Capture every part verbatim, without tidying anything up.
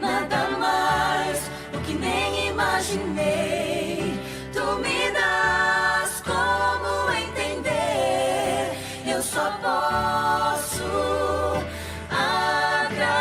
Nada mais do que nem imaginei. Dominas como entender. Eu só posso agradecer.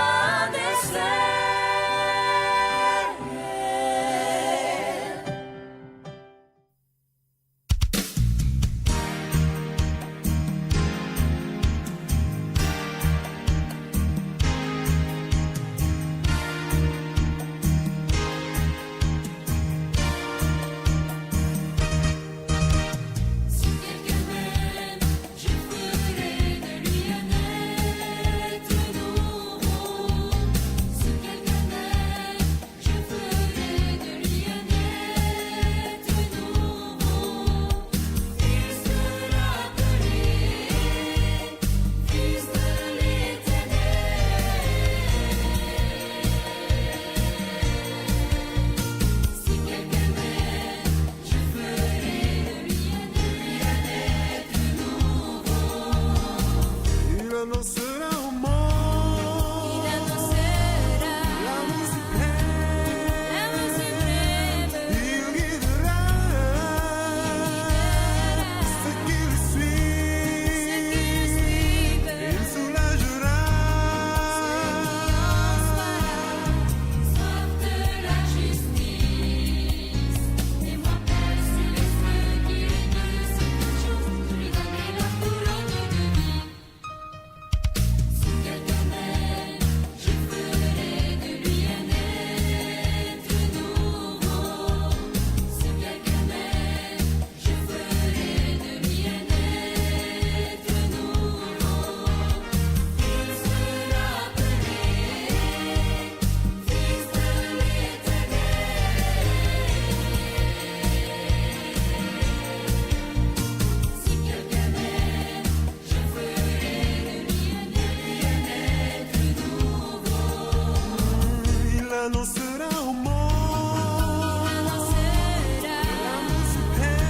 Il annoncera au monde l'amour suprême. Il guidera ceux qui le suivent. Il soulagera Il annoncera au monde l'amour suprême.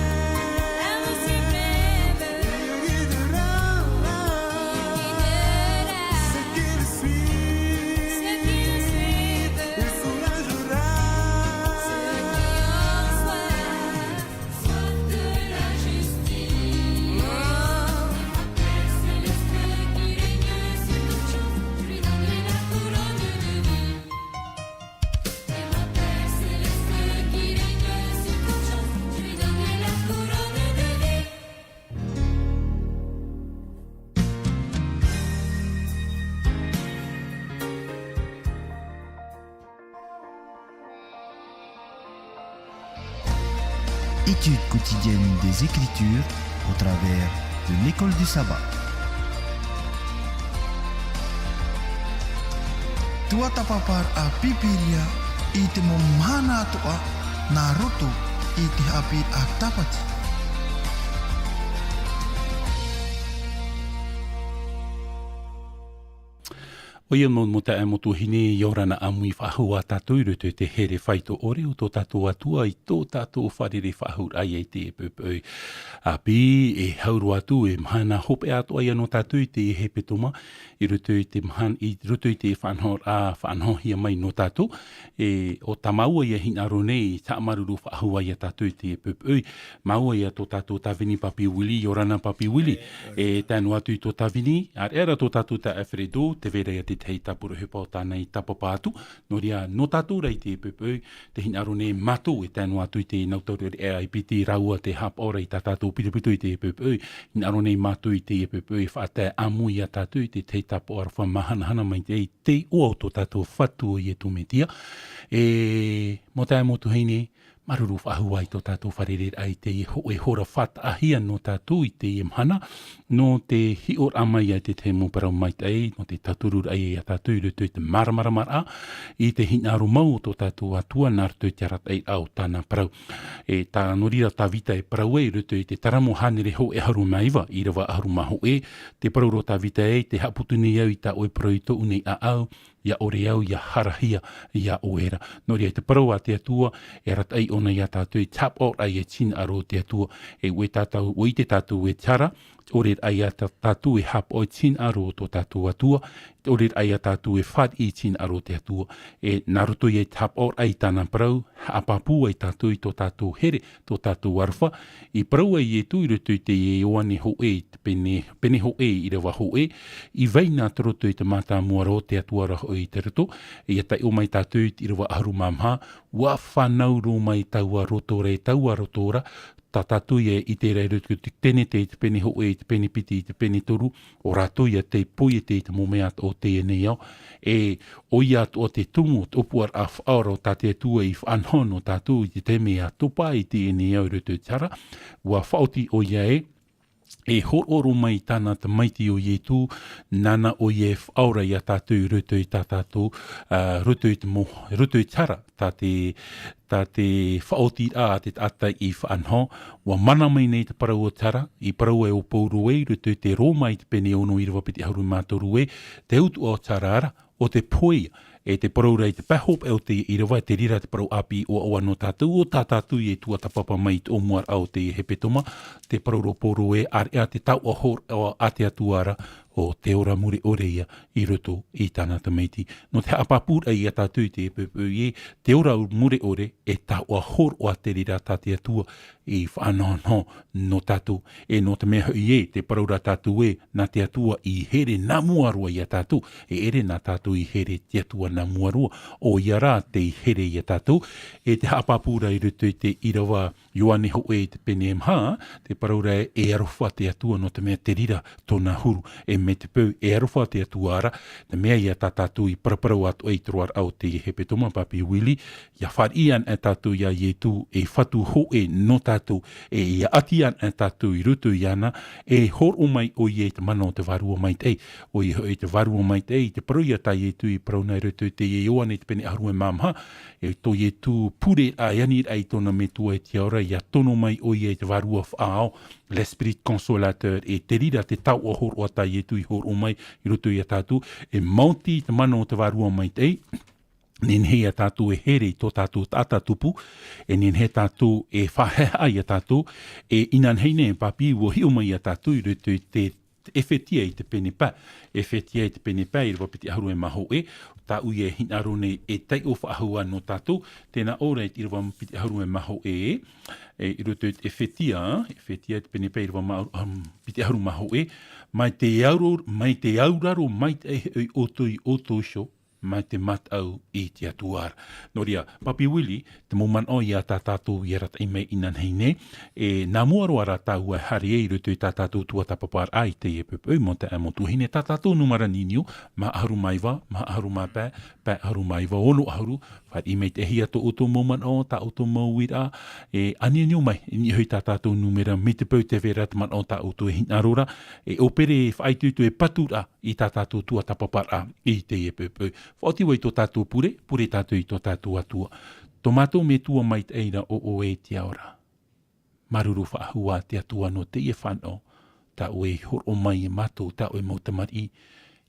Il guidera ceux qui le suivent. Il soulagera Étude quotidienne des Écritures au travers de l'école du sabbat. Tuatāpaparaʻa Pīpīria i te mau mahana atoʻa nā roto i te haʻapiʻiraʻa Tāpati. ʻOia mau, mau taeaʻe, mau tuahine, ʻia ora na ʻāmui faʻahou ā tātou i roto i te here faito ʻore o tō tātou Atua i tō tātou fārerei faʻahou raʻa i teie poʻipoʻi. ʻĀpī, e hau roa atu, e mahana hopeʻa atoʻa ïa nō tātou i teie hepetoma, i roto i te mahan-, i roto i te faʻanahoraʻa, faʻanahohia mai nō tātou, e, ʻo tā māua ïa hinaʻaro nei, haʻamāuruuru faʻahou ā ia tātou i teie poʻipoʻi, māua ïa tō tātou tāvini Papi Willie, ʻia ora na Papi Willie, e, tae noa atu i tō tāvini, ʻāreʻa rā tō tātou tā Alfredo, tē vai ra ïa te tahi tāpura ʻohipa o tāna i tāpapa atu, nō reira, nō tātou rā i teie poʻipoʻi, tē hinaʻaro nei mātou e tae noa atu i te nau taureʻareʻa ʻaipiti rāua tē haʻapaʻo ra i tā tātou pitopito i teie poʻipoʻi, hinaʻaro nei mātou i teie poʻipoʻi, e faʻatae ʻāmui ia tātou i te tahi tāpaʻo aroha māhanahana maitaʻi, te iʻoa o tō tātou Fatu ʻo Iesu Mesia. E, mau taeaʻe, mau tuahine, māuruuru faʻahou ā i tō tātou fārereiraʻa i teie hōʻē hora faʻataʻahia nō tātou i teie mahana, nō te hiʻoraʻa mai ia te tahi mau parau maitaʻi, nō te tautururaʻa ia tātou i roto i te māramaramaraʻa, i te hinaʻaro mau o tō tātou Atua nā roto i te arataʻiraʻa o tāna parau. E tā, nō reira Tavita e parau ai i roto i te Taramo hānere hōʻē ʻahuru mā iva, ʻīrava ʻahuru mā hōʻē, tē parau ra Tavita ē, tē haʻaputu nei au i tā ʻoe parau i tōʻu nei ʻāʻau, ʻia ʻore au ʻia harahia iā ʻoe ra. Nō reira, te parau a te Atua, e arataʻi ʻōna ia tātou i te haʻapaʻoraʻa i te hinaʻaro o te Atua, e ʻua tātou, ʻua ʻite tātou ē te hara, ʻore rā ia tā-, tātou e haʻapaʻo i te hinaʻaro o tō tātou Atua, ʻore rā ia tātou e fāriʻi i te hinaʻaro o te Atua. E nā roto ia i te haʻapaʻoraʻa i tāna parau, haʻapāpū ai tātou i tō tātou here, tō tātou aroha, i parau ai Ietu i roto i te Ioane hōʻē, i te pene, pene hōʻē, ʻīrava hōʻē, i vai na te roto i te mātāmua ra o te Atua ra hoʻi i te roto, ia taiʻo mai tātou i te ʻīrava ʻahuru mā maha, ʻua fānau roa mai taua roto ra, e taua roto ra, tā tātou ia e ʻite ra i roto i te Tenete i te pene hōʻē, i te pene piti, i te pene toru, ʻo rātou ia tei poiete i te mau mea o teie nei ao, e ʻoia atoʻa te tumu, te ʻōpuaraʻa faʻaora o tā te Atua i faʻanaho nō tātou i te taime ʻa topa i teie nei ao i roto i te hara, ʻua faʻaoti ʻoia ē, e hōroʻa mai tāna tamaiti ʻo Ietu, nāna ʻoia e faʻaora ia tātou i roto i tā tātou, ā, roto i te mo-, roto i te hara, tā te, tā te faʻaotiraʻa a te taʻata i faʻanaho, ʻua mana mai nei te parau o te hara, i parau ai ʻo Pauro ē, i roto i te Roma i te pene ono ʻīrava piti ʻahuru mā toru ē, te utuʻa o te hara ra, ʻo te pohe ia, e te parau ra i te pae hōpeʻa o te ʻīrava, te reira te parau ʻāpī ʻoaʻoa nō tātou, ʻo tā tātou e tuatāpapa mai i te ʻōmuaraʻa o te hepetoma, te parau ra ʻo Pauro ē, ʻāreʻa te taoʻa hōroʻa a te Atua ra, ʻo te ora mure ʻore ia i roto i tāna tamaiti. Nō te haʻapāpūraʻa ia tātou i te poʻipoʻi ē, te ora mure ʻore, e taoʻa hōroʻa te reira tā te Atua i faʻanahonaho nō tātou. E nō te mea hoʻi ē, te parau ra tātou ē, nā te Atua i here nā mua roa ia tātou, e ʻere nā tātou i here te Atua nā mua roa, ʻoia rā tei here ia tātou, e te haʻapāpū ra i roto i te ʻīrava Ioane hōʻē i te pene maha, te parau ra ē, e aroha te Atua nō te mea te reira tōna huru, e mai te peu, e aroha te Atua ra, te mea ia tā tātou i paraparau atoʻa i te roaraʻa o te hepetoma, Papi Willie, ia fāriʻi ana tātou ia Ietu, e Fatu hōʻē nō tātou, e ia ʻati ana tātou i roto iāna, e hōroʻa mai ʻoia i te mana o te Vārua Maitaʻi, ʻoia hoʻi te Vārua Maitaʻi, i te parau ia tā Ietu i parau na i roto i te Ioane i te pene ʻahuru e mā maha, e tō Ietu pure ā, e ani ra i tōna Metua i te ao ra, ia tono mai ʻoia i te Vārua Faʻaao, l'Esprit Consolateur, e te reira te taoʻa hōroʻa tā Ietu i hōroʻa mai i roto ia tātou, e maoti te mana o te Vārua Maitaʻi, nehenehe ia tātou e here i tō tātou taʻata tupu, e nehenehe tātou e faʻahaʻehaʻa ia tātou, e inanahi nei, Papi, ʻua hiʻo mai ia tātou i roto i te Efetia i te pene pae, Efetia i te pene pae, ʻīrava piti ʻahuru e mā hōʻē, tāʻu ia e hinaʻaro nei e taiʻo faʻahou ā nō tātou, tē nā ʻō ra i te ʻīrava piti ʻahuru e mā hōʻē, e, i roto i te Efetia, Efetia i te pene pae, ʻīrava mā, um, piti ʻahuru mā hōʻē, mai te auro-, mai te auraro maitaʻi hoʻi ʻoutou ia ʻoutou iho, mai te mataʻu i te Atua ra. Nō reira, Papi Willie, te mau manaʻo ia tā tātou i arataʻi mai inanahi nei, e nā mua roa rā tāua e haere ai i roto i tā tātou tuatāpaparaʻa i teie poʻipoʻi, mau taeaʻe, mau tuahine, tā tātou nūmera niniu, maha ʻahuru mā iva, maha ʻahuru mā pae, pae ʻahuru mā iva, ono ʻahuru, fāriʻi maitaʻi hia tō ʻoutou mau manaʻo, tā ʻoutou mau uiraʻa, e aniani mai, e niʻa hoʻi tā tātou nūmera, mai te peu tē vai ra te manaʻo tā ʻoutou e hinaʻaro ra, e ʻōpere faʻaitoito, e patu ra, i tā tātou tuatāpaparaʻa i teie poʻipoʻi. Faʻaoti vau i tō tātou pure, pure tātou i tō tātou Atua. Tō mātou Metua maitaʻi ra, ʻo ʻoe i te ao ra. Māuruuru faʻahou ā te Atua nō teie fānaʻo, tā ʻoe i hōroʻa mai ia mātou, tā ʻoe mau tamariʻi.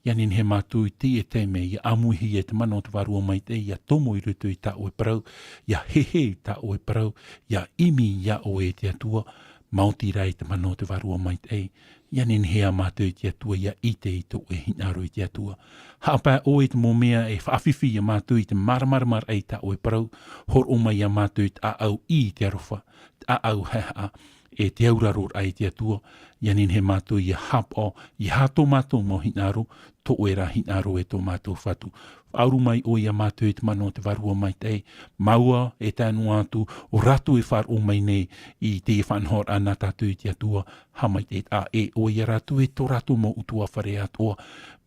ʻIa nehenehe mātou i teie taime, ʻia ʻāmuihia e te mana o te Vārua Maitaʻi, ʻia tomo i roto i tā ʻoe parau, ʻia hehe i tā ʻoe parau, ʻia ʻimi ia ʻoe e te Atua, maoti rā i te mana o te Vārua Maitaʻi, ʻia nehenehe ā mātou e te Atua, ʻia ʻite i tō ʻoe hinaʻaro e te Atua. Haʻapae ʻoe i te mau mea e faʻafifi ia mātou i te māramarama i tā ʻoe parau, hōroʻa mai ia mātou i te ʻāʻau ʻī i te aroha, te ʻāʻau haʻehaʻa, e te auraroraʻa e te Atua, ʻia nehenehe mātou ʻia haʻapaʻo, ʻia haʻa tō mātou mau hinaʻaro, tō ʻoe rā hinaʻaro e tō mātou Fatu. Faʻauru mai ʻoe ia mātou i te mana o te Vārua Maitaʻi, māua e tae noa atu, ʻo rātou e faʻaroʻo mai nei i teie faʻanahoraʻa nā tātou i te Atua, haʻamaitaʻi ā ʻoe ia rātou e tō rātou mau ʻutuāfare atoʻa,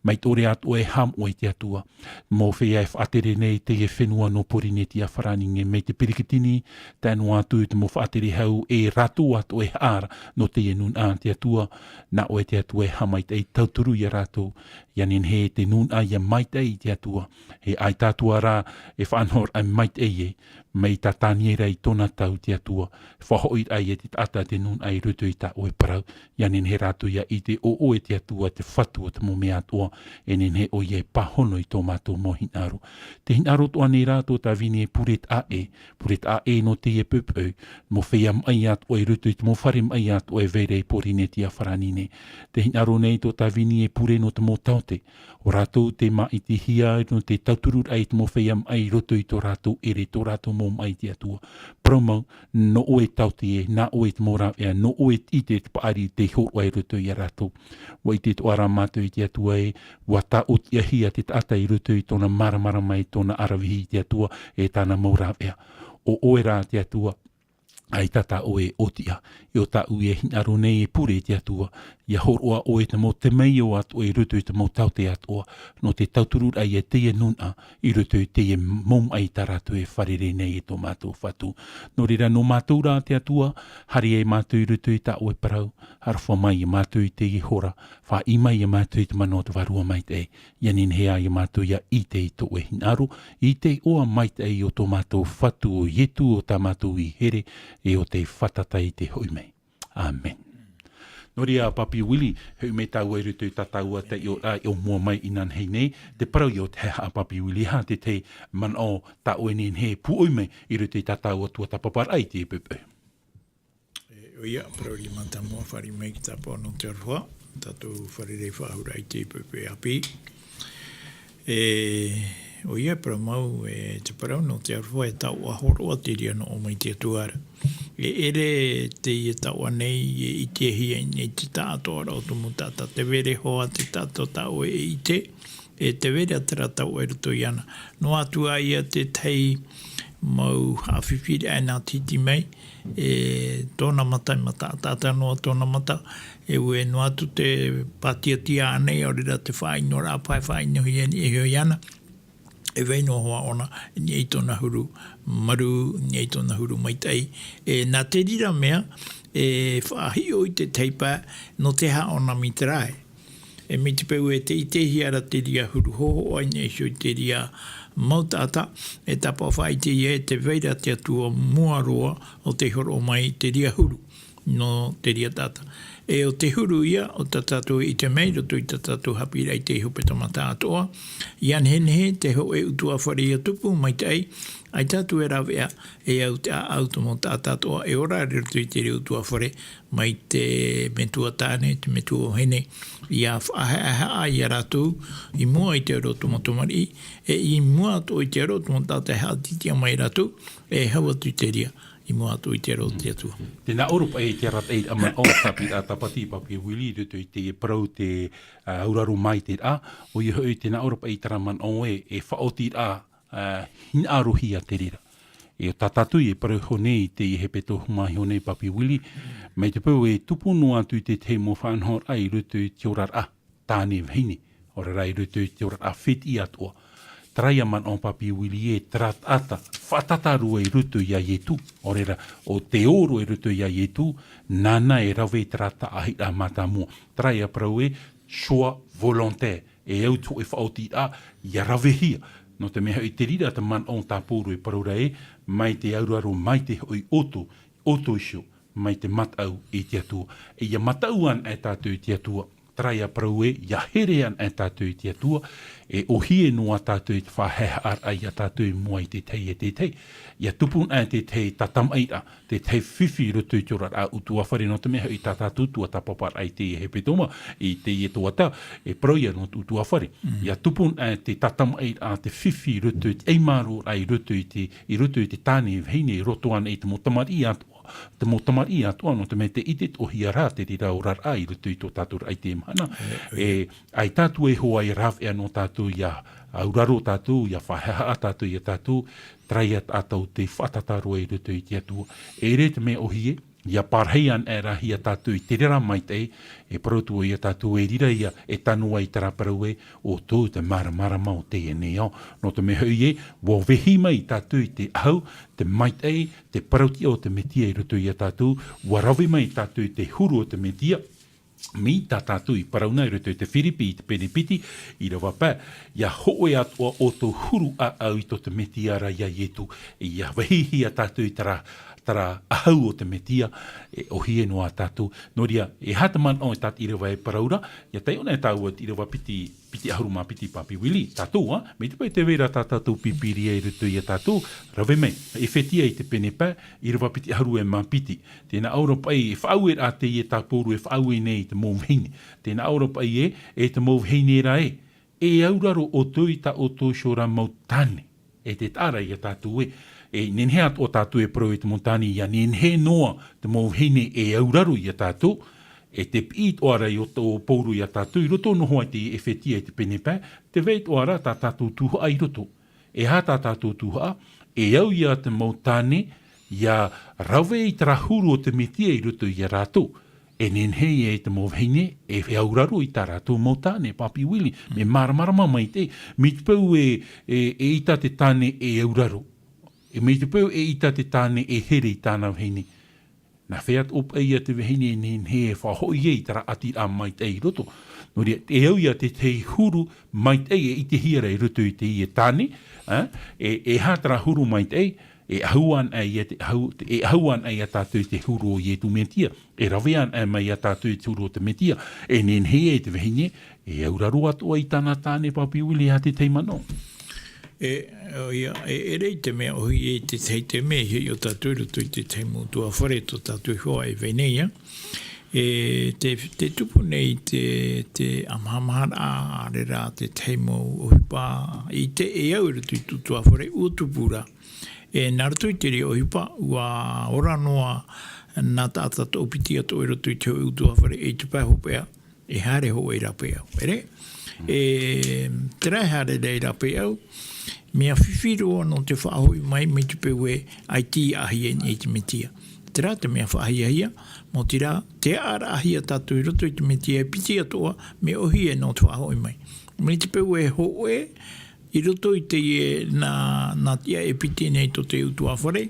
mai tō rātou e haʻamoʻe i te Atua. Mau feiā e faʻatere nei i teie fenua nō Porinetia Farāni nei mai te Pirikitini, tae noa atu i te mau faʻatere hau e rātou atoʻa e haʻa ra nō teie nūnaʻa a te Atua, nā ʻoe te Atua e haʻamaitaʻi tauturu ia rātou, ʻia nehenehe te nūnaʻa ʻia maitaʻi i te Atua, e ʻaita atu ā rā e faʻanahoraʻa maitaʻi ē, mai tā Taniera i tōna tau te Atua, faʻahoʻiraʻa ia te taʻata te nūnaʻa i roto i tā ʻoe parau, ʻia nehenehe rātou ʻia ʻite ʻo ʻoe te Atua te Fatu o te mau mea atoʻa, e nehenehe ʻoia e pāhono i tō mātou mau hinaʻaro. Te hinaʻaro atoʻa nei rā tō Tāvini e pure taʻa ʻē, pure taʻa ʻē nō teie poʻipoʻi, mau feiā maʻi atoʻa i roto i te mau fare maʻi atoʻa e vai ra i Pōrīnetia farāni nei. Te hinaʻaro nei tō Tāvini e pure nō te mau taote, ʻo rātou tē māʻitihia nō te tautururaʻa i te mau feiā maʻi i roto i tō rātou ʻere, tō rātou mau maʻi te Atua. Parau mau, nō ʻoe taote ē, nā ʻoe te mau rāveʻa, nō ʻoe te ʻite te paʻari tei hōroʻa i roto ia rātou. ʻUa ʻite atoʻa rā mātou i te Atua ē, ʻua tāʻotiʻahia te taʻata i roto i tōna māramarama, i tōna ʻaravihi i te Atua, e tāna mau rāveʻa. ʻO ʻoe rā te Atua, ʻaita tā ʻoe e ʻōtiʻa. E ʻo tāʻu e hinaʻaro nei e pure i te Atua, ʻia hōroʻa ʻoe te mau temeio atoʻa i roto i te mau taote atoʻa, nō te tautururaʻa i teie nūnaʻa, i roto i teie mau maʻi tā rātou e fārerei nei e tō mātou Fatu. Nō reira, nō mātou rā te Atua, haere ai mātou i roto i tā ʻoe parau, aroha mai ia mātou i teie hora, faʻaʻī mai ia mātou i te mana o te Vārua Maitaʻi, ʻia nehenehe ā ia mātou ʻia ʻite i tō ʻoe hinaʻaro, i te iʻoa maitaʻi o tō mātou Fatu ʻo Ietu ʻo tā mātou i here, e ʻo tei fātata i te hoʻi mai. ʻĀmene. Nō reira, Papi Willie, hoʻi mai tāua i roto i tā tāua taiʻoraʻa i ʻōmua mai inanahi nei, te parau ïa o te haʻehaʻa, Papi Willie, e aha te tahi manaʻo tā ʻoe e nehenehe e pūʻoi mai i roto i tā tāua tuatāpaparaʻa i teie poʻipoʻi? E, ʻoia, parau riʻi mātāmua, fārerei mai i te tāpaʻo nō te aroha, tātou fārerei faʻahou ra i teie poʻipoʻi ʻāpī. E, ʻoia, parau mau, e, te parau nō te aroha e taoʻa hōroʻa te reira nō ʻō mai te Atua ra. E ʻere teie taoʻa nei e ʻitehia nei te taʻatoʻaraʻa o te mau taʻata, tē vai ra hoʻi te taʻata tā ʻoe e ʻite, e tē vai ra terā taoʻa i roto iāna. Noa atu ā ïa te tahi mau haʻafifi raʻa e nā te hiti mai, e tōna mata, e mataʻataʻata noa tōna mata, e ʻua noa atu te pātiatia ānei, ʻaore rā te faʻaʻinoraʻa paʻi e faʻaʻinohia nei e iho iāna, e vai noa hoʻi ʻōna, i niʻa i tōna huru marū, i niʻa i tōna huru maitaʻi. E, nā te reira mea, e faʻahiʻo i te tahi pae, nō te aha ʻōna mitarā ē. E mai te peu e tē ʻitehia ra te reira huru hōhoʻa i niʻa iho i te reira mau taʻata, e tāpaʻo faʻaʻite ïa ē tē vai ra te Atua mua roa ʻo tei hōroʻa mai i te reira huru nō te reira taʻata. E ʻo te huru ïa, ʻo tā tātou e ʻite mai, i roto i tā tātou haʻapiʻiraʻa i te hepetoma atoʻa, ʻia nehenehe te hōʻē ʻutuāfare ʻia tupu maitaʻi, ʻaita atu e rāveʻa, e au te ʻāʻau o te mau taʻata atoʻa e ora i roto i te reira ʻutuāfare, mai te metua tāne, te metua vahine, ʻia faʻahaʻehaʻa ia rātou i mua i te aro o te mau tamariʻi, e i mua atoʻa i te aro o te mau taʻata e haʻatiʻatiʻa mai ia rātou, e hau atu i te reira, i mua atoʻa i te aro o te Atua. Tē nā ʻō ra paʻi te arataʻiraʻa manaʻo, tāpiraʻa tāpati, Papi Willie, i roto i te parau te, ā, auraro maitaʻi ra, ʻoia hoʻi tē nā ʻō ra paʻi terā manaʻo ē, e faʻaotiraʻa, ā, hinaʻarohia te reira. E ʻo tā tātou e parau iho nei i teie hepetoma iho nei, Papi Willie, mai te peu e tupu noa atu i te tahi mau faʻanahoraʻa i roto i te oraraʻa tāne vahine, ʻaore rā i roto i te oraraʻa fētiʻi atoʻa. Terā ïa manaʻo, Papi Willie ē, terā taʻata faʻatātā roa i roto iā Ietu, ʻaore rā, ʻo tē ō roa i roto iā Ietu, nāna e rave terā taʻahiraʻa mātāmua. Terā ïa parau ē, choix volontaire, e au te hōʻē faʻaotiraʻa ʻia ravehia. Nō te mea hoʻi, te reira te manaʻo tā Pauro e parau ra ē, mai te auraro, mai te hoʻi ʻoto, ʻoto iho, mai te mataʻu i te Atua. E ʻia mataʻu anaʻe tātou i te Atua, terā ïa parau ē, ʻia here anaʻe tātou i te Atua, e ʻōhie noa tātou i te faʻahaʻehaʻaraʻa ia tātou i mua i te tahi e te tahi. ʻIa tupu anaʻe te tahi tātamaʻiraʻa, te tahi fifi i roto i te oraraʻa ʻutuāfare, nō te mea hoʻi tā tātou tuatāpaparaʻa i teie hepetoma, i teie tuhaʻa, e parau ïa nō te ʻutuāfare. Mm. ʻIa tupu anaʻe te tātamaʻiraʻa, te fifi i roto i te ʻaimāroraʻa, i roto i te, i roto i te tāne vahine, i roto anaʻe i te mau tamariʻi atoʻa, te mau tamariʻi atoʻa, nō te mea tē ʻite atoʻahia ra te reira oraraʻa i roto i tō tātou raʻi i teie mahana. E, e, e, ʻaita atu e hoʻi e rāveʻa noa tātou ʻia auraro tātou, ʻia faʻahaʻehaʻa tātou ia tātou, terā ïa taʻata ʻo tē faʻatātā roa i roto i te Atua. E ʻere te mea ʻōhie, ʻia pārahi anaʻe ra ia tātou i te reira maitaʻi, e parau atu ia tātou e reira ïa e tano ai terā parau ē, ʻoutou te māramarama o teie nei ao. Nō te mea hoʻi ē, ʻua vehi mai tātou i te ʻahu, te maitaʻi, te parau-tiʻa o te Mesia i roto ia tātou, ʻua rave mai tātou i te huru o te Mesia, Mai tā tātou i parau na i roto i te Firipi, i te pene piti, ʻīrava pae, ʻia hōʻē atoʻa ʻoutou huru ʻāʻau i tō te Mesia ra iā Ietu, ʻia vāhi ia tātou i terā, terā ʻahu o te Mesia, e ʻōhie noa tātou. Nō reira, e aha te manaʻo e tā te ʻīrava e parau ra, ʻia taiʻo na e tāua te ʻīrava piti, piti ʻahuru mā piti, Papi Willie, tātou, ā, mai te peu tē vai ra tā tātou Pīpīria i roto iā tātou, rave mai, Efetia i te pene pae, ʻīrava piti ʻahuru e mā piti. Tē nā ʻō ra paʻi, e faʻaue ra teie tā Pauro e faʻaue nei i te mau vahine. Tē nā ʻō ra paʻi ē, e te mau vahine ra ē, e auraro ʻoutou i tā ʻoutou iho ra mau tāne. E te taʻa ra iā tātou ē, e nehenehe atoʻa tātou e parau i te mau tāne, ʻia nehenehe noa te mau vahine e auraro iā tātou, e te piʻi atoʻa ra ʻo tō Pauro iā tātou, i roto noa hoʻi i te Efetia i te pene pae, tē vai atoʻa ra tā tātou tuhaʻa i roto. E aha tā tātou tuhaʻa, e au ia te mau tāne, ʻia rave i terā huru o te Mesia i roto iā rātou. E nehenehe ia e te mau vahine, e auraro i tā rātou mau tāne, Papi Willie, mea māramarama maitaʻi, mai te peu e, e, eʻita te tāne e auraro. E mai te peu eʻita te tāne e here i tāna vahine. Nā hea atoʻa paʻi ia te vahine e nehenehe e faʻahoʻi ai i terā ʻatiraʻa maitaʻi i roto. Nō reira, e au ia te tahi huru maitaʻi e ʻitehia ra i roto i teie tāne, ā, e, e aha terā huru maitaʻi, e ʻahu ana ia te ʻahu, e ʻahu ana ia tātou i te huru o Ietu Mesia, e rave ana mai ia tātou i te huru o te Mesia, e nehenehe ia e te vahine, e auraro atoʻa i tāna tāne, Papi Willie, e aha te tahi manaʻo. E, ʻoia, e, e ʻere i te mea ʻōhie i te tahi taime, e hiʻo tātou i roto i te tahi mau ʻutuāfare, tō tātou iho ā e vai nei, ā. E, tē, tē tupu nei te, te ʻamaʻamaʻaraʻa, ʻaore rā te tahi mau ʻohipa, i te, e au i roto i te ʻutuāfare, ʻua tupu ra. E, nā roto i te reira ʻohipa, ʻua ora noa nā taʻata toʻopiti atoʻa i roto i te hōʻē ʻutuāfare, i te pae hopeʻa, e haere hōʻē i rāpae ʻau. ʻEre? E, terā e haere ra i rāpae ʻau, mea fifi roa nō te faʻahoʻi mai, mai te peu ē, ʻaita i ʻāʻahi i niʻa i te Mesia. Terā te mea faʻahiahia, maoti rā, tē ʻāʻarahia tātou i roto i te Mesia e piti atoʻa, mea ʻōhie nō te faʻahoʻi mai. Mai te peu e hōʻē, i roto i teie nā, nā tiʻa e piti nei tō te ʻutuāfare,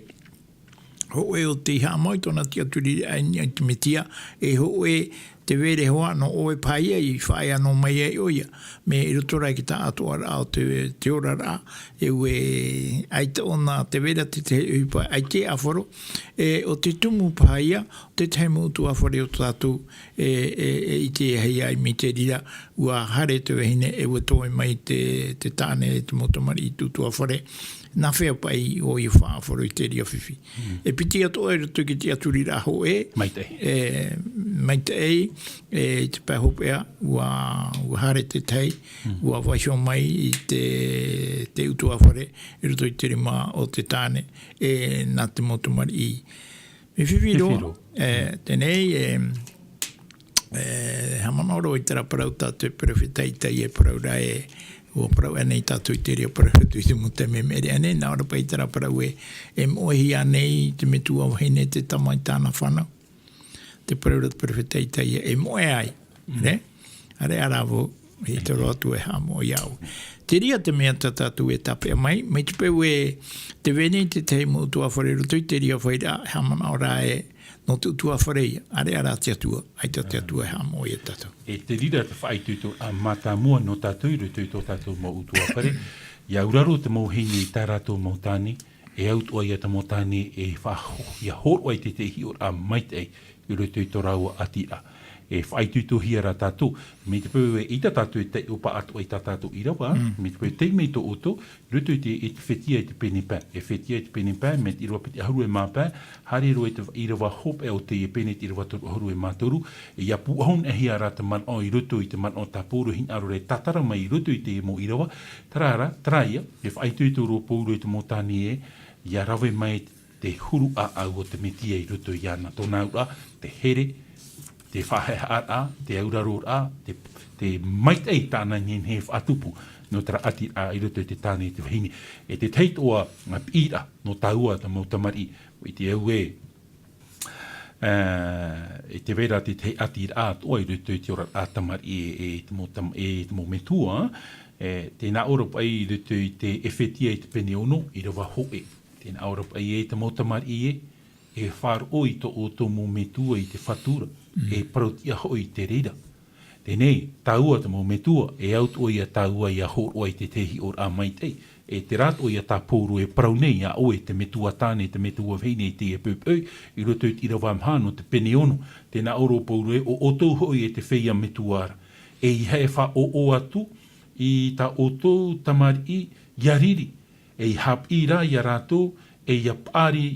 hōʻē ʻo tei haʻamau i tōna tiʻaturiraʻa i niʻa i te Mesia, e hōʻē tē vai ra hoʻi nō ʻoe paha ia i faʻaea noa mai ai ʻoia. Mea i roto rā i te taʻatoʻaraʻa o te, te oraraʻa, e ʻua ʻaita ʻōna tē vai ra te, te ʻohipa, ʻaita e ʻāfaro, e, ʻo te tumu paha ia, ʻo te tahi mau ʻutuāfare o tātou, e, e, e ʻitehia ai mai te reira, ʻua haere te vahine, e ʻua toe mai te, te tāne, te mau tamariʻi i te ʻutuāfare, nā hea paʻi ʻoia faʻaʻāfaro i te reira fifi. E piti atoʻa i roto i te tiʻaturiraʻa hōʻē. Maitaʻi. E, maitaʻi, e, i te pae hopeʻa, ʻua, ʻua haere te tahi, ʻua vaiiho mai i te, te ʻutuāfare, i roto i te rima o te tāne, e, nā te mau tamariʻi. Mea fifi roa. Fifi roa. E, teie nei, e, e, haʻamanaʻo roa i terā parau tā te perofeta Itaia e parau ra ē, ʻua parau aʻenei tātou i te reira parau i te mau taime, mea ʻere aʻenei, nā ʻō ra paʻi terā parau ē, e moʻehia nei te metua vahine te tama i tāna fānau. Te parau ra te perofeta Itaia, e moʻe ai. ʻEre? ʻAreʻa rā vau, e toro atu e haʻamoʻe iāʻu. Te reira te mea tā tātou e tāpeʻa mai, mai te peu ē, tē vai nei te tahi mau ʻutuāfare i roto i te reira fārereiraʻa, haʻamanaʻo rā ē, nō te ʻutuāfare ia, ʻareʻa rā te Atua, ʻaita te Atua e haʻamoʻe ia tātou. E te reira te faʻaitoitoraʻa mātāmua nō tātou i roto i tō tātou mau ʻutuāfare, ʻia auraro te mau vahine i tā rātou mau tāne, e au atoʻa ia te mau tāne e faʻaho-, ʻia hōroʻa i te, te hiʻoraʻa maitaʻi i roto i tō rāua ʻatiraʻa. E faʻaitoitohia rā tātou, mai te peu e ʻaita tātou e taiʻo paʻatoʻa i tā tātou ʻīrava, mai te peu e tei mai tō ʻoutou, i roto i te, i te Efetia i te pene pae. Efetia i te pene pae, mai te ʻīrava piti ʻahuru e mā pae, haere roa i te ʻīrava hopeʻa o teie pene, te ʻīrava toru ʻahuru e mā toru, e ʻia pūʻohu-noa-hia rā te manaʻo i roto i te manaʻo tā Pauro e hinaʻaro ra e tātara mai i roto i te mau ʻīrava, terā rā, terā ia, e faʻaitoito roa Pauro i te mau tāne ē, ʻia rave mai te huru ʻāʻau o te Mesia i roto iāna, tōna auraʻa, te here, te faʻahaʻehaʻaraʻa, te auraroraʻa, te, te maitaʻi tāna nehenehe e faʻatupu, nō terā ʻatiraʻa i roto i te tāne e te vahine. E te tahi atoʻa, ā, piʻiraʻa, nō tāua te mau tamariʻi, ʻua ʻite au ē, ā, e tē vai ra te tahi ʻatiraʻa atoʻa i roto i te oraraʻa tamariʻi e, e te mau tam-, e te mau metua, e, tē nā ʻō ra paʻi i roto i te Efetia i te pene ono, ʻīrava hōʻē. Tē nā ʻō ra paʻi ē, te mau tamariʻi ē, e faʻaroʻo i tō ʻoutou mau metua i te Fatu ra. e parau tiʻa hoʻi i te reira. Teie nei, tāua te mau metua, e au atoʻa ia tāua ia hōroʻa i te tahi hiʻoraʻa maitaʻi, e terā atoʻa ia tā Pauro e parau nei iā ʻoe, te metua tāne, te metua vahine i teie poʻipoʻi, i roto i te ʻīrava maha nō te pene ono, tē nā ʻō ra Pauro ē, ʻo ʻoutou hoʻi e te feiā metua ra. ʻEiaha e faʻaʻoʻo atu i tā ʻoutou tamariʻi ia riri, ʻia haʻapiʻi rā iā rātou, ʻe ʻia paʻari,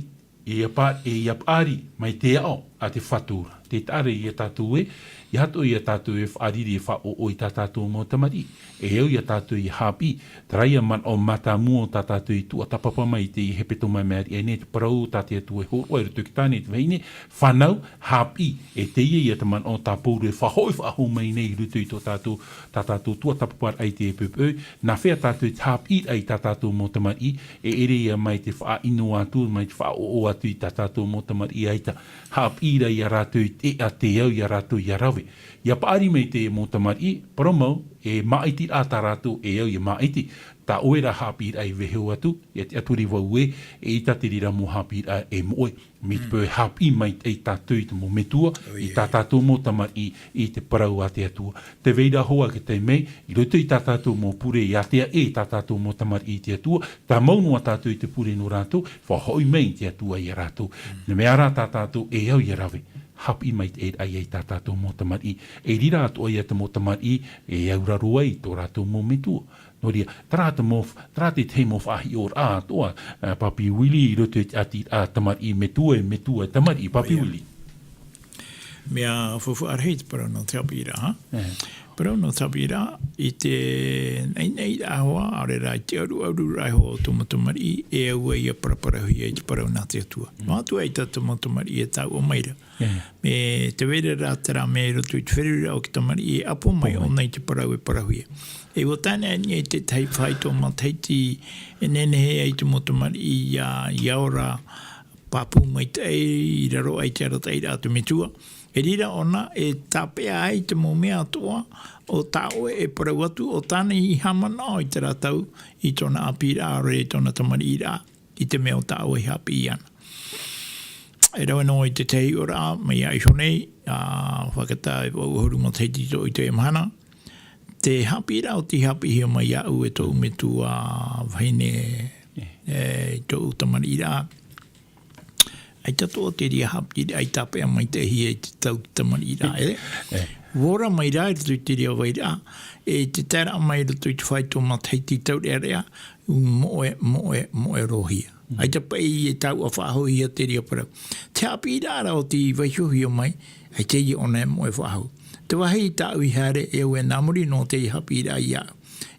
ʻia pa-, ʻe ʻia paʻari mai te aʻo a te Fatu ra. Tē taʻa ra ia tātou ē, ʻeiaha atoʻa ia tātou e faʻariri e faʻaʻoʻo i tā tātou mau tamariʻi. E au ia tātou ʻia haʻapiʻi, terā ia manaʻo mātāmua o tā tātou i tuatāpapa mai i te hepetoma i maʻiri aʻe nei, te parau tā te Atua e hōroʻa i roto i te tāne, te vahine, fānau, haʻapiʻi, e teie ia te manaʻo tā Pauro e faʻahoʻi faʻahou mai nei i roto i tō tātou, tā tātou tuatāpaparaʻa i teie poʻipoʻi, nā hea tātou i te haʻapiʻiraʻa i tā tātou mau tamariʻi, e ʻere ia mai te faʻaʻino atu, mai te faʻaʻoʻo atu i tā tātou mau tamariʻi ʻaita. Haʻapiʻi ra iā rātou i te, ʻa te au iā rātou ʻia rave. ʻIa paʻari mai te mau tamariʻi, parau mau, e māʻitiraʻa tā rātou e au ʻia māʻiti. Tā ʻoe rā haʻapiʻiraʻa i vaiiho atu, ʻia tiʻaturi vau ē, eʻita te reira mau haʻapiʻiraʻa e moʻe. Mai te peu e haʻapiʻi maitaʻi tātou i te mau metua, i tā tātou mau tamariʻi, i te parau a te Atua. Tē vai ra hoʻi te taime, i roto i tā tātou mau pure, ʻia ātea ē tā tātou mau tamariʻi i te Atua, tāmau noa tātou i te pure nō rātou, faʻahoʻi mai te Atua iā rātou. Nā mea rā tā tātou e au ʻia rave, haʻapiʻi maitaʻi rā ia i tā tātou mau tamariʻi. E riro atoʻa ia te mau tamariʻi, e auraro ai tō rātou mau metua. Nō reira, terā te mau, terā te tahi mau faʻahiʻoraʻa atoʻa, ā, Papi Willie, i roto i te ʻati, ā, tamariʻi metua, e metua, e tamariʻi, Papi Willie. Mea faufaʻa rahi te parau nō te haʻapiʻiraʻa, ha? Parau nō te haʻapiʻiraʻa, i te naʻinaʻiraʻa hoʻi, ʻaore rā, i te ʻaruʻaruraʻa hoʻi o tō mau tamariʻi, e au ʻia paraparauhia i te parau nā te Atua. Noa atu ā i tā tō mau tamariʻi e taoʻa mai ra. E te vai ra terā mea i roto i te feruriraʻa o te tamariʻi e ʻapo mai ʻōna i te parau e parauhia. E ʻua tae noa i te tahi faito matahiti e nehenehe ai te mau tamariʻi ʻia, ʻia ora pāpū maitaʻi i raro aʻe i te arataʻiraʻa a te metua. E riro ʻōna e tāpeʻa ai te mau mea atoʻa o tā ʻoe e parau atu, ʻo tāna i haʻamanaʻo i terā tau, i tōna ʻāpīraʻa, ʻaore i tōna tamariʻiraʻa, i te mea o tā ʻoe e haʻapiʻi ana. E rave noa i te tahi hiʻoraʻa, mai iā iho nei, ā, fātata e vaʻu ʻahuru matahiti i tōʻu i teie mahana. Te haʻapiʻiraʻa o tei haʻapiʻihia mai iāʻu e tōʻu metua vahine, e, i tōʻu tamariʻiraʻa. ʻAita atoʻa te reira haʻapiʻiraʻa i tāpeʻa maitaʻihia i te tau tamariʻiraʻa, e? ʻUa ora mai rā i roto i te reira vairaʻa, e te taeraʻa mai i roto i te faito matahiti taureʻareʻa, moʻe, moʻe, moʻe roa hia. ʻAita paʻi e taoʻa faʻahouhia te reira parau. Te haʻapiʻiraʻa rā o tei vaiihohia mai, ʻaita ʻōna e moʻe faʻahou. Te vāhi tāʻu i haere, e au e nā muri noa te haʻapiʻiraʻa iāʻu.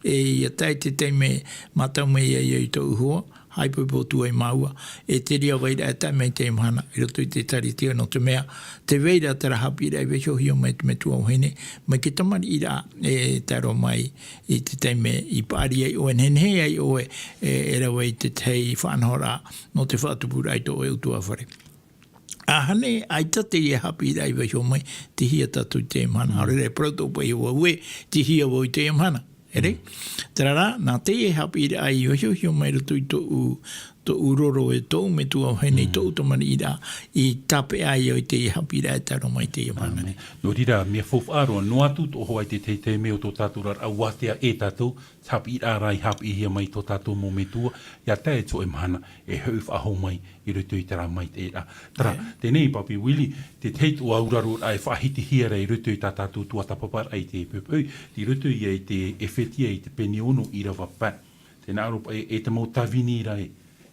E ʻia tae te taime mātau mai ai au i tōʻu hoa, haʻaipoipo atu ai māua, e te reira vairaʻa e tae mai i teie mahana, i roto i te Ēkālesia nō te mea, tē vai ra terā haʻapiʻiraʻa i vaiihohia mai te metua vahine, mai te tamariʻiraʻa, e tae roa mai i te taime i paʻari ai ʻoe, nehenehe ai ʻoe, e, e rave i te tahi faʻanahoraʻa nō te faʻatupuraʻa i tō ʻoe ʻutuāfare. ʻAhani, ʻaita teie haʻapiʻiraʻa i vaiiho mai, tei hea tātou i teie mahana. ʻAore rā, e parau atoʻa paʻi vau ē, tei hea vau i teie mahana. E rā? Terā rā, nā teie haʻapiʻiraʻa i vaiihohia mai i roto i tōʻu, tōʻu roro e tōʻu metua vahine, tōʻu tamariʻiraʻa, i tāpeʻa ai au i teie haʻapiʻiraʻa e tae roa mai i teie mahana. ʻĀmene. Nō reira, mea faufaʻa roa, noa atu tō ʻoe i te tahi taime o tō tātou oraraʻa, ʻua ātea ē tātou, te haʻapiʻiraʻa rā i haʻapiʻihia mai tō tātou mau metua, ʻia tae i te hōʻē mahana, e hoʻi faʻahou mai i roto i terā maitaʻiraʻa. Terā, teie nei Papi Willie, te tahi atu auraroraʻa e faʻahitihia ra i roto i tā tātou tuatāpaparaʻa i teie poʻipoʻi, i roto ia i te Efetia i te pene ono ʻīrava pae. Tē nā ʻō ra paʻi, e te mau tāvini ra ē,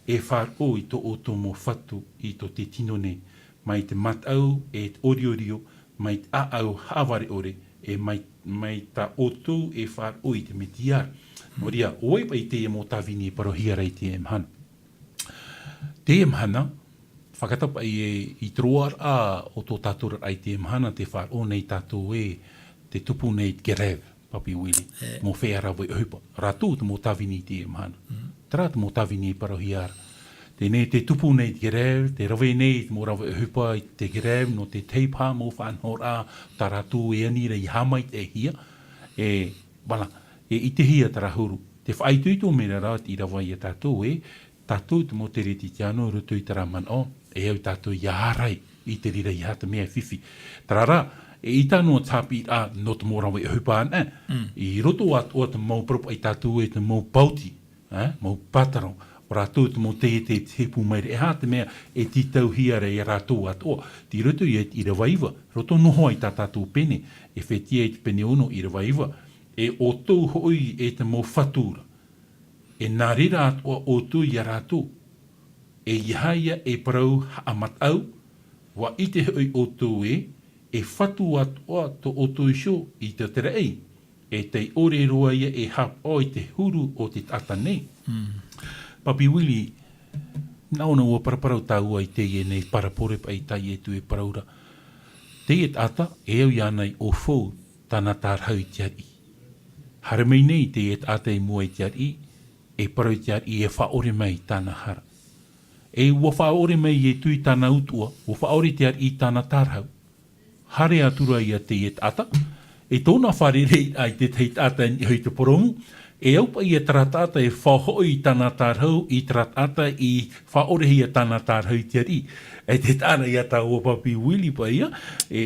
e faʻaroʻo i tō ʻoutou mau fatu i tō te tino nei, mai te mataʻu e te ʻoriorio, mai te ʻāʻau haʻavare ʻore, e mai, mai tā ʻoutou e faʻaroʻo i te Mesia. Nō reira, ʻo vai paʻi teie mau tāvini e parauhia ra i teie mahana? Teie mahana, fātata paʻi ē, i te roaraʻa o tō tātou oraraʻa i teie mahana, tē faʻaroʻo nei tātou ē, tē tupu nei te grève, Papi Willie, mau feiā rave ʻohipa. Rātou te mau tāvini i teie mahana. Terā te mau tāvini e parauhia ra. Teie nei tē tupu nei te grève, tē rave nei te mau rave ʻohipa i te grève, nō te tahi paha mau faʻanahoraʻa tā rātou e ani ra i haʻamaitaʻihia, e, voilà, e ʻitehia terā huru. Te faʻaitoito mai ra rā te ʻīrava ia tātou ē, tātou te mau kerisetiano i roto i terā manaʻo, e au tātou ʻia ārai, I te reira, ʻeiaha te mea e fifi. Terā rā, eʻita noa te haʻapiʻiraʻa nō te mau rave ʻohipa anaʻe. I roto atoʻa te mau parau paʻi tātou e te mau pauti, ā, mau pātaro, ʻo rātou te mau taiete e te hepū mai ra, ʻeiaha te mea e tītauhia ra ia rātou atoʻa. Tei roto ia i te ʻīrava iva, roto noa hoʻi tā tātou pene, Efetia i te pene ono, ʻīrava iva, e ʻoutou hoʻi e te mau fatu ra. E nā reira atoʻa ʻoutou ia rātou. ʻEiaha ia e parau haʻamataʻu, ʻua ʻite hoʻi ʻoutou ē, e fatu atoʻa tō ʻoutou iho i te raʻi, e tei ʻore roa ia e haʻapaʻo i te huru o te taʻata nei. Papi Willie, nā ʻōna ʻua paraparau tāua i teie nei parabole paʻi tā Ietu e parau ra. Teie taʻata, e au iāna i ʻōfou tāna tārahu i te ariʻi. Haere mai nei teie taʻata i mua i te ariʻi, e parau i te ariʻi e faʻaʻore mai tāna hara. E ʻua faʻaʻore mai Ietu i tāna utuʻa, ʻua faʻaʻore te ariʻi i tāna tārahu. Haere atu ra ia teie taʻata, e tōna fārereiraʻa i te tahi taʻata i niʻa i te purōmu, e au paʻi ia terā taʻata e faʻahoʻi i tāna tārahu, i terā taʻata i faʻaʻorehia tāna tārahu i te ariʻi. E te taʻata ia tāua Papi Willie paʻi ia, e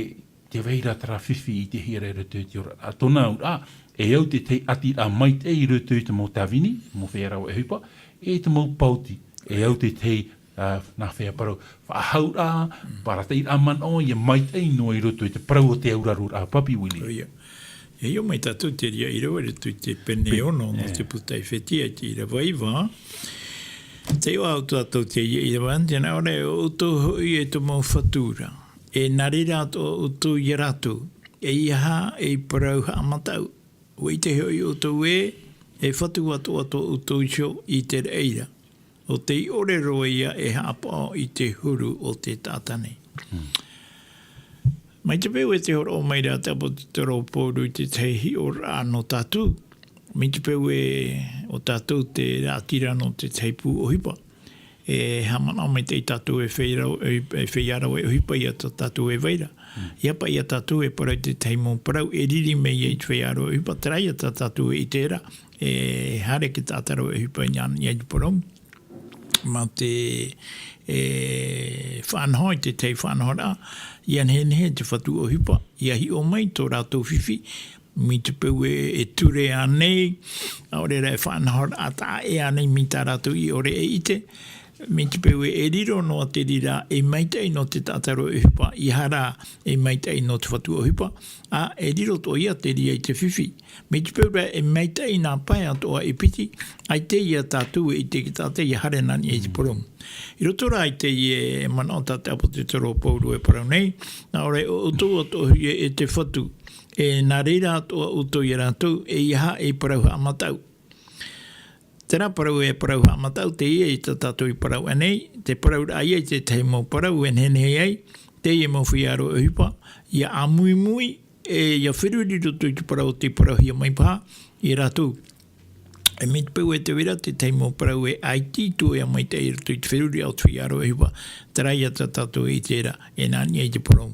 tē vai ra terā fifi i te hiʻo ra i roto i te oraraʻa. Tōna auraʻa, e au te tahi ʻatiraʻa maitaʻi i roto i te mau tāvini, mau feiā rave ʻohipa, e te mau pauti, e au te tahi, ā, nā feiā parau, faʻahauraʻa, parataʻiraʻa manaʻo, ia maitaʻi noa i roto i te parau o te auraroraʻa, Papi Willie. ʻOia. E hiʻo mai tātou te reira ʻīrava i roto i te pene ono nō te puta Efetia i te ʻīrava iva. Tē hiʻo atu tātou te reira ʻīrava, tē nā ʻō ra, e ʻoutou hoʻi e te mau fatu ra. E nā reira atoʻa ʻoutou ia rātou. ʻEiaha ei parau haʻamataʻu. ʻUa ʻite hoʻi ʻoutou ē, e fatu atoʻa tō ʻoutou iho i te raʻi ra. ʻO tei ʻore roa ia e haʻapaʻo i te huru o te taʻata nei. Mai te peu e tē hōroʻa mai ra te ʻāpōsetolo Pauro i te tahi hiʻoraʻa nō tātou, mai te peu ē ʻo tātou te raʻatira nō te tahi pū ʻohipa, e haʻamanaʻo maitaʻi tātou e feiā rave, e, e feiā rave ʻohipa ia tā tātou e vai ra. ʻIa paʻi ia tātou e parau i te tahi mau parau, e riri mai ia i te feiā rave ʻohipa, terā ia tā tātou e ʻite ra, e haere te taʻata rave ʻohipa i niʻa i te purōmu. Mā te, e, faʻanaho i te tahi faʻanahoraʻa, ʻia nehenehe te fatu ʻohipa, ʻia hiʻo mai tō rātou fifi, mai te peu e, e ture ānei, ʻaore rā e faʻanahoraʻa taʻa ʻē ānei mai tā rātou i ʻore e ʻite, mai te peu e, e riro noa te reira e maitaʻi nō te taʻata rave ʻohipa, ʻeiaha rā e maitaʻi nō te fatu ʻohipa, ā, e riro atoʻa ia te reira i te fifi. Mai te peu rā e maitaʻi nā pae atoʻa e piti, ʻaita ia tātou e ʻite i te taʻata ʻia haere nā niʻa i te purōmu. I roto rā i teie manaʻo tā te ʻāpōsetolo Pauro e parau nei, nā ʻō ra, e ʻoutou atoʻa hoʻi e te fatu, e nā reira atoʻa ʻoutou ia rātou, ʻeiaha ei parau haʻamataʻu. Terā parau e parau haʻamataʻu teie tā tātou i parau ānei, te parauraʻa ia i te tahi mau parau e nehenehe ai teie mau feiā rave ʻohipa, ʻia ʻāmuimui, e ʻia feruri i roto i te parau o tei parauhia mai paha ia rātou. E mai te peu e tē vai ra te tahi mau parau e ʻaita atu ia maitaʻi i roto i te feruri o te feiā rave ʻohipa, terā ia tā tātou e ʻite ra, e nā niʻa i te purōmu.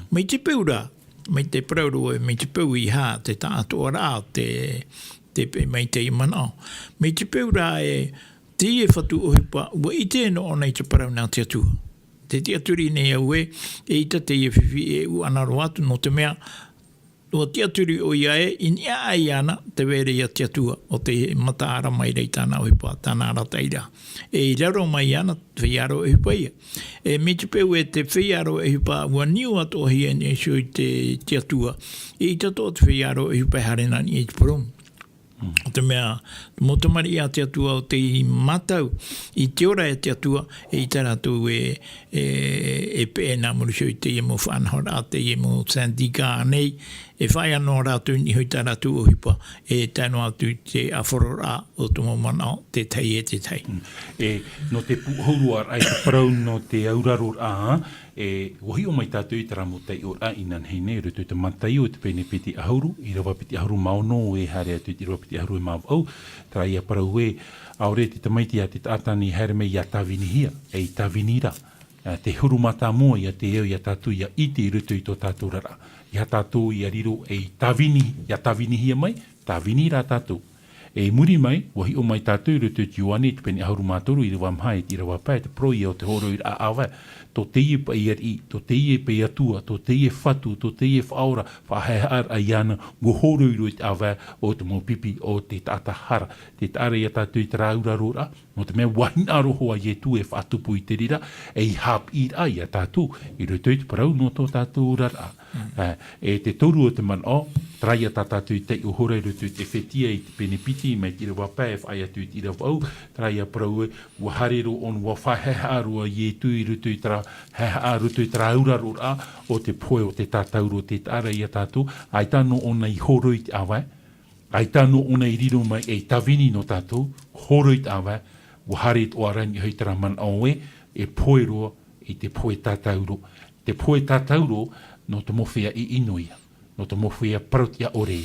Mai te peu rā, mai te parau roa, mai te peu ʻeiaha te taʻatoʻaraʻa, te, te pe-, mai te manaʻo. Mai te peu rā e, teie fatu ʻohipa, ʻua ʻite noa ʻōna i te parau nā te Atua. Tē tiʻaturi nei au ē, eʻita teie fifi e ʻūʻana roa atu, nō te mea, ʻua tiʻaturi ʻoia ē, i niʻa aʻe iāna, tē vai ra ia te Atua, ʻo tei mataʻara mai ra i tāna ʻohipa, tāna arataʻiraʻa. E i raro mai iāna, feiā rave ʻohipa ia. E mai te peu e te feiā rave ʻohipa, ʻua niu atoʻahia nei iho i te, te Atua. ʻEʻita atoʻa te feiā rave ʻohipa e haere nā niʻa i te purōmu. ʻO te mea, mau tamariʻi a te Atua ʻo tei mātau i te ora e te Atua, eʻita rātou e, e, e peʻe nā muri iho i teie mau faʻanahoraʻa, teie mau syndicat nei, e faʻaea noa rātou i niʻa i tā rātou ʻohipa, e tae noa atu i te ʻāfororaʻa o te mau manaʻo, te tahi e te tahi. E, nō te pūʻohuroraʻa i te parau nō te auraroraʻa, e, ʻua hiʻo mai tātou i terā mau taiʻoraʻa inanahi nei, i roto i te Mataio, te pene piti ʻahuru, ʻīrava piti ʻahuru mā ono, e haere atu i te ʻīrava piti ʻahuru e mā vaʻu, terā ia parau ē, ʻaore te tamaiti a te taʻata nei haere mai ʻia tāvinihia, ei tāvini ra. Ā, te huru mātāmua ia te au ia tātou ʻia ʻite i roto i tō tātou oraraʻa. ʻEiaha tātou ʻia riro ei tāvini, ʻia tāvinihia mai, tāvini rā tātou. E i muri mai, ʻua hiʻo mai tātou i roto i te Ioane, te pene ʻahuru mā toru, ʻīrava maha e te ʻīrava pae, te parau ia o te hōroʻaraʻa ʻāvae. tō teie paʻi ariʻi, tō teie paʻi atua, tō teie fatu, tō teie faʻaora, faʻahaʻehaʻa iāna, ua hōroʻa i roto i te ʻāvae o te mau pipi o te taʻata hara. Te taʻa ra ia tātou i te rāuraroraʻa, nō te mea ua hinaʻaro hoʻi ʻo Ietu e faʻatupu i te reira, ei haʻapiʻiraʻa ia tātou, i roto i te parau nō tō tātou oraraʻa. Ā, e te toru o te manaʻo, terā ia tā tātou i taiʻo hora i roto i te Efetia i te pene piti, mai te ʻīrava pae e faʻaea atu i te ʻīrava vaʻu, terā ia parau ē, ua haere roa ʻōna, ua faʻahaʻehaʻa roa ʻo Ietu i roto i terā, haʻehaʻa roto i te rāuraroraʻa o te pohe o te tātauro. Te taʻa ra ia tātou, ʻaita noa ʻōna i hōroʻa i te ʻāvae, ʻaita noa ʻōna i riro mai ei tāvini nō tātou, hōroʻa i te ʻāvae, ua haere atoʻa ra i niʻa hoʻi terā manaʻo ē, e pohe roa i te pohe tātauro. Te pohe tātauro, nō te mau feiā ʻino ia, nō te mau feiā parau-tiʻa-ʻore.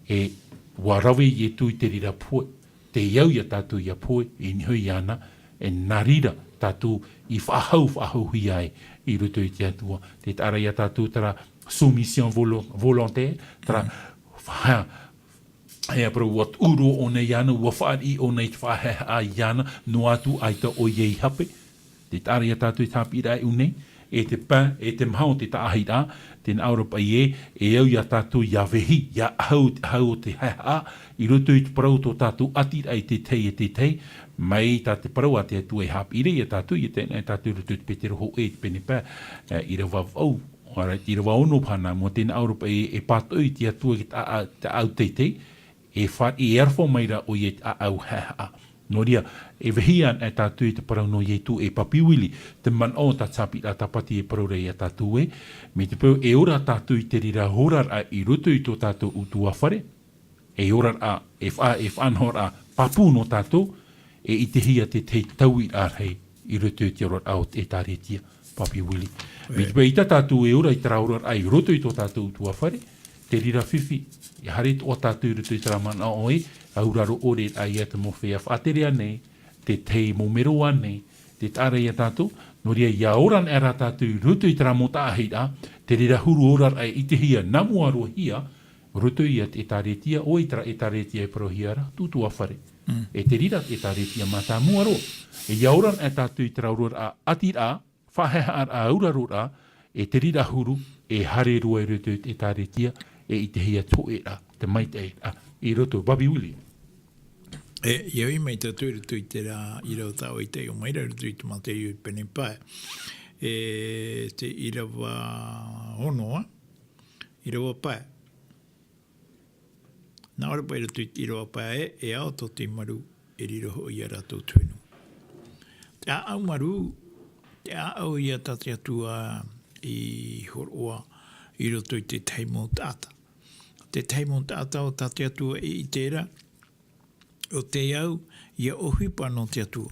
E ua rave Ietu i te reira pohe, tei au ia tātou ʻia pohe, i niʻa hoʻi iāna, e nā reira tātou i faʻahou, faʻahouhia ai i roto i te Atua. Te taʻa ra ia tātou terā soumission volo-, volontaire, terā fa-, e parau ua tuʻu roa ʻōna iāna, ua fāriʻi ʻōna i te faʻahaʻehaʻa iāna, noa atu ʻaita ʻoia i hape. Te taʻa ra ia tātou i te haʻapiʻiraʻa i ʻō nei, e te pae, e te maha o te taʻahiraʻa, tē nā ʻō ra paʻi ē, e au ia tātou ʻia vehi, ʻia ʻahu, ʻahu o te haʻehaʻa, i roto i te parau tō tātou ʻatiraʻa i te tahi, e te tahi, mai tā te parau a te Atua e haʻapiʻi ra ia tātou, ʻia tae noa tātou i roto i te Petero hōʻē, te pene pae, e, ʻīrava vaʻu, ʻaore ra, ʻīrava ono paha nā mua, tē nā ʻō ra paʻi ē, e pātoʻi te Atua i te ʻā-, te ʻāʻau teitei, e fāriʻi, e aroha mai ra ʻoia i te ʻāʻau haʻehaʻa. Nō reira, e vehi anaʻe tātou i te parau nō Ietu, e Papi Willie, te manaʻo o tā te haʻapiʻiraʻa Tāpati e parau ra ia tātou ē, mai te peu e ora tātou i te reira oraraʻa i roto i tō tātou ʻutuāfare, e oraraʻa, e faʻa-, e faʻanahoraʻa pāpū nō tātou, e ʻitehia te tahi tauiraʻa rahi i roto i te oraraʻa o te ʻĒtārētia, Papi Willie. Mai te peu ʻaita tātou e ora i terā oraraʻa i roto i tō tātou ʻutuāfare, te reira fifi, e haere atoʻa tātou i roto i terā manaʻo ē, auraro ʻore ia te mau feiā faʻatere ānei, te tahi mau mero ānei, te taʻa ra ia tātou, nō reira ʻia ora anaʻe rā tātou i roto i terā mau taʻahiraʻa, te reira huru oraraʻa e ʻitehia nā mua roa-hia, roto ia te ʻĒtārētia, ʻo terā ʻĒtārētia e parauhia ra, te ʻutuāfare. Mm. E te reira te ʻĒtārētia mātāmua roa. E ʻia ora anaʻe tātou i terā oraraʻa ʻatiraʻa, faʻahaʻehaʻaraʻa, auraroraʻa, e te reira huru, e haere roa i roto i te ʻĒtārētia, e ʻitehia te hōʻēraʻa, te maitaʻiraʻa, i roto, Papi Willie. E, ʻia ui mai tātou i roto i terā ʻīrava tā ʻoe i taiʻo mai ra, i roto i te Mātaiu pene pae. E, te ʻīrava ono, ā? ʻĪrava pae. Nā ʻō ra paʻi i roto i te ʻīrava pae ē, e ao tō te maru, e riro hoʻi ia rātou te fenua. Te ʻāʻau maru, te ʻāʻau ia tā te Atua i hōroʻa i roto i te tahi mau taʻata. Te tahi mau taʻata ʻo tā te Atua i ʻite ra, ʻo tei au, ʻia ʻohipa nō te Atua.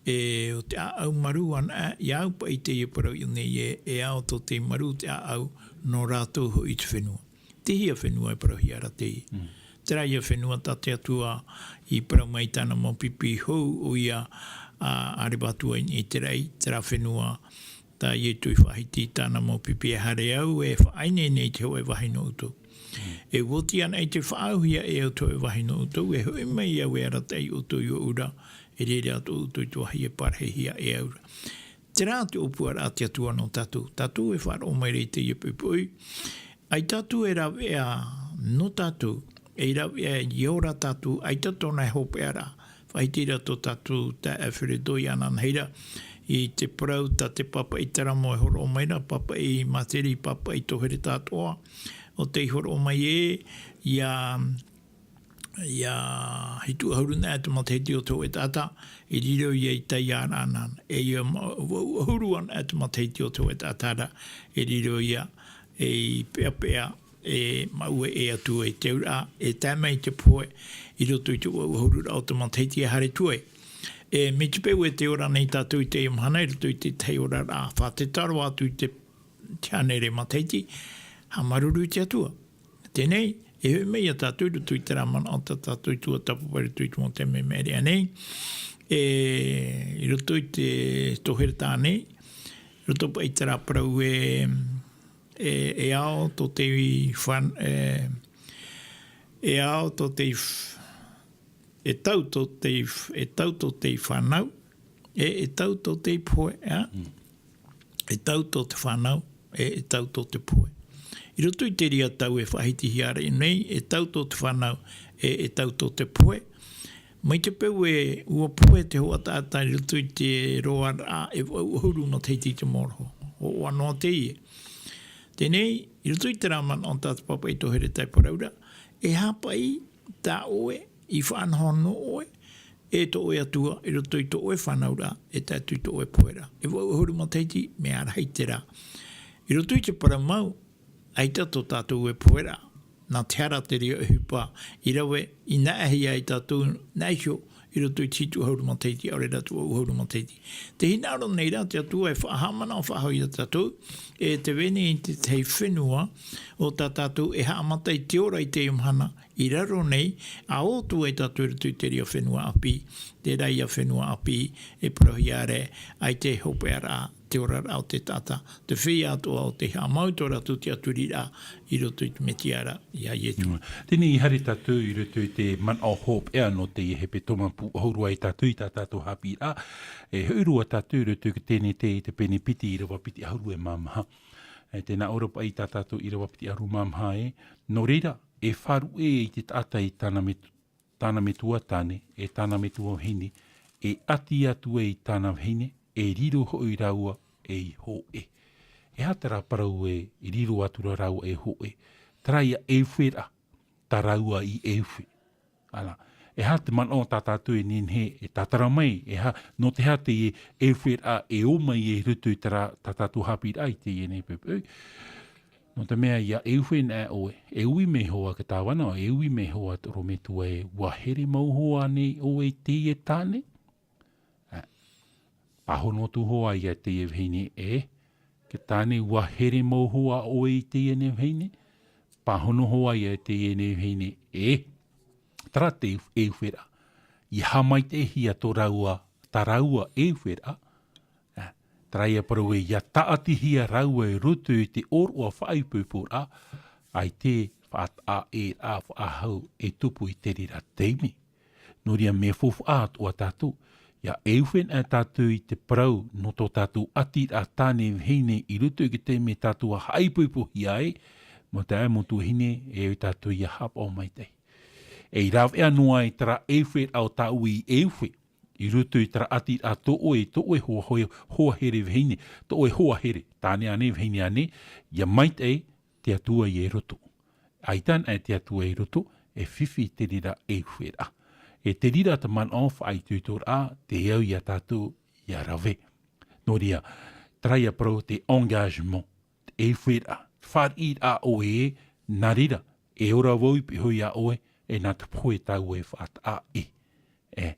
E, ʻo te ʻāʻau maru anaʻe, ʻia au paʻi teie parau i ʻō nei ē, e ao tō te maru te ʻāʻau, nō rātou hoʻi te fenua. Tei hea fenua e parauhia ra teie? Mm. Terā ia fenua tā te Atua i parau mai tāna mau pipi hou, ʻoia, ā, ʻārevatua i niʻa i te raʻi, terā fenua tā Ietu i faʻahiti i tāna mau pipi, e haere au, e faʻaineine i te hōʻē vāhi nō ʻoutou. Mm. E oti anaʻe i te faʻaauhia e au te hōʻē vāhi nō ʻoutou, e hoʻi mai au e arataʻi ʻoutou i ʻōʻou ra, e rere atoʻa ʻoutou i te vāhi e parahihia e au ra. Terā te ʻōpuaraʻa a te Atua nō tātou. Tātou e faʻaroʻo mai ra i teie poʻipoʻi. ʻAita tātou e rāveʻa nō tātou, e rāveʻa ʻia ora tātou, ʻaita tōna e hopeʻa ra. Faʻahiti ra tō tātou taeaʻe Alfredo i anaanahiraʻa i te parau tā te pāpaʻi Teramo e hōroʻa mai ra, pāpaʻi Materi, pāpaʻi Tohereta atoʻa, ʻo tei hōroʻa mai ē, ʻia, ʻia hitu ʻahuru anaʻe te matahiti o te hōʻē taʻata, e riro ia i taiāraʻa nāna. E ʻia ma-, vaʻu ʻahuru anaʻe te matahiti o te hōʻē taʻata ra, e riro ia ei peʻapeʻa, e maʻue ʻē atu ai te auraʻa, e tae mai te pohe i roto i te vaʻu ʻahururaʻa o te matahiti e haere atu ai. E, mai te peu e tē ora nei tātou i teie mahana i roto i te tahi oraraʻa, faʻatetaro atu i te, te hānere matahiti, haʻamāuruuru i te Atua. Teie nei, e hoʻi mai ia tātou i roto i terā manaʻo tā tātou i tuatāpapa i roto i te mau taime i maʻiri aʻe nei. E, i roto i te Tohereta nei, i roto paʻi i terā parau ē, e, e ao tō te fan-, e, e ao tō te f-, e tau tō te f-, e tau tō te fānau, e, e tau tō te pohe, ā? Mm. e tau tō te fānau, e, e tau tō te pohe. I roto i te reira tau e faʻahitihia ra nei, e tau tō te fānau, e, e tau tō te pohe. Mai te peu e ua pohe te hoʻataʻata i roto i te roaraʻa e vaʻu ʻahuru matahiti i te mōroho. Hoʻoa noa teie. Teie nei, i roto i terā manaʻo tā te pāpaʻi tō Hereta e parau ra, e haʻapaʻo tā ʻoe, i faʻanahonaho ʻoe, e tō ʻoe Atua, i roto i tō ʻoe fānauraʻa, e tae atu i tō ʻoe poheraʻa. E vaʻu ʻahuru matahiti, mea rahi terā. I roto i te parau mau, ʻaita tō tātou e poheraʻa. Nā te aha te reira ʻohipa i rave, i naʻahia ai tātou, nā iho, i roto i te hitu ʻahuru matahiti, ʻaore rā te vaʻu ʻahuru matahiti. Tē hinaʻaro nei rā te Atua e faʻahaʻamanaʻo faʻahou ia tātou, e tē vai nei i te tahi fenua, ʻo tā tātou e haʻamata i te ora i teie mahana, i raro nei, ʻa ʻō atu ai tātou i roto i te reira fenua ʻāpī, terā ia fenua ʻāpī, e parauhia ra, ʻaita e hopeʻaraʻa, te oraraʻa o te taʻata, te feiā atoʻa o tei haʻamau i tō rātou tiʻaturiraʻa i roto i te Mesia ra, ia Ietu. Mm. Teie nei, i haere tātou i roto i te manaʻo hopeʻa nō teie hepetoma pūʻohu roa ai tātou i tā tātou haʻapiʻiraʻa, e hoʻi roa tātou i roto i te Tenete i te pene piti ʻīrava piti ʻahuru e mā maha. E tē nā ʻō ra paʻi tā tātou ʻīrava piti ʻahuru mā maha ē, nō reira, e faʻaruʻe i te taʻata i tāna metu-, tāna metua tāne, e tāna metua vahine, e ʻati atu ai i tāna vahine, e riro hoʻi rāua ei hōʻē. E aha terā parau e riro atu ra rāua ei hōʻē? Terā ia ʻeufe ra, tā rāua i ʻeufe. Ana, e aha te manaʻo tā tātou e nehenehe e tātara mai, e aha, nō te aha teie ʻeufe ra e ō mai i roto i terā tā tātou haʻapiʻiraʻa i teie nei poʻipoʻi? Nō te mea ia ʻeufe na ʻoe, e ui mai hoʻi te tāvana, e ui mai hoʻi tō ʻorometua ē, ʻua here mau hoʻi ānei ʻoe i teie tāne? Ā, pāhono atu hoʻi ia teie vahine ē, te tāne, ʻua here mau hoʻi ʻoe i teie nei vahine? Pāhono hoʻi ia teie nei vahine ē, terā te ʻeufe ra. ʻIa haʻamaitaʻihia tō rāua, tā rāua ʻeufe ra. Ā, terā ia parau ē, ʻia tāʻatihia rāua i roto i te ʻōroʻa faʻaipoiporaʻa, ʻaita e faʻataʻa ʻē ra faʻahou e tupu i te reira taime. Nō reira, mea faufaʻa atoʻa tātou, ʻia ʻeufe na tātou i te parau nō tō tātou ʻatiraʻa tāne vahine i roto i te taime tātou ʻa haʻaipoipohia ai, mau taeaʻe, mau tuahine, e ʻoe tātou ʻia haʻapaʻo maitaʻi. E i rāveʻa noa ai terā ʻeufe ra ʻo tāʻu i ʻeufe, i roto i terā ʻatiraʻa tō ʻoe, tō ʻoe hoa, hoa, hoa here vahine, tō ʻoe hoa here, tāne ānei, vahine ānei, ʻia maitaʻi te Atua i roto. ʻAita anaʻe te Atua i roto, e fifi te reira ʻeufe ra. E te reira te manaʻo faʻaitoitoraʻa, tē au ia tātou ʻia rave. Nō reira, terā ia parau te engagement, te ʻeufe ra, fāriʻiraʻa ʻoe ē, nā reira, e ora vau i pihaʻi iho iā ʻoe, e nā te pohe tāua e faʻataʻa ʻē. E,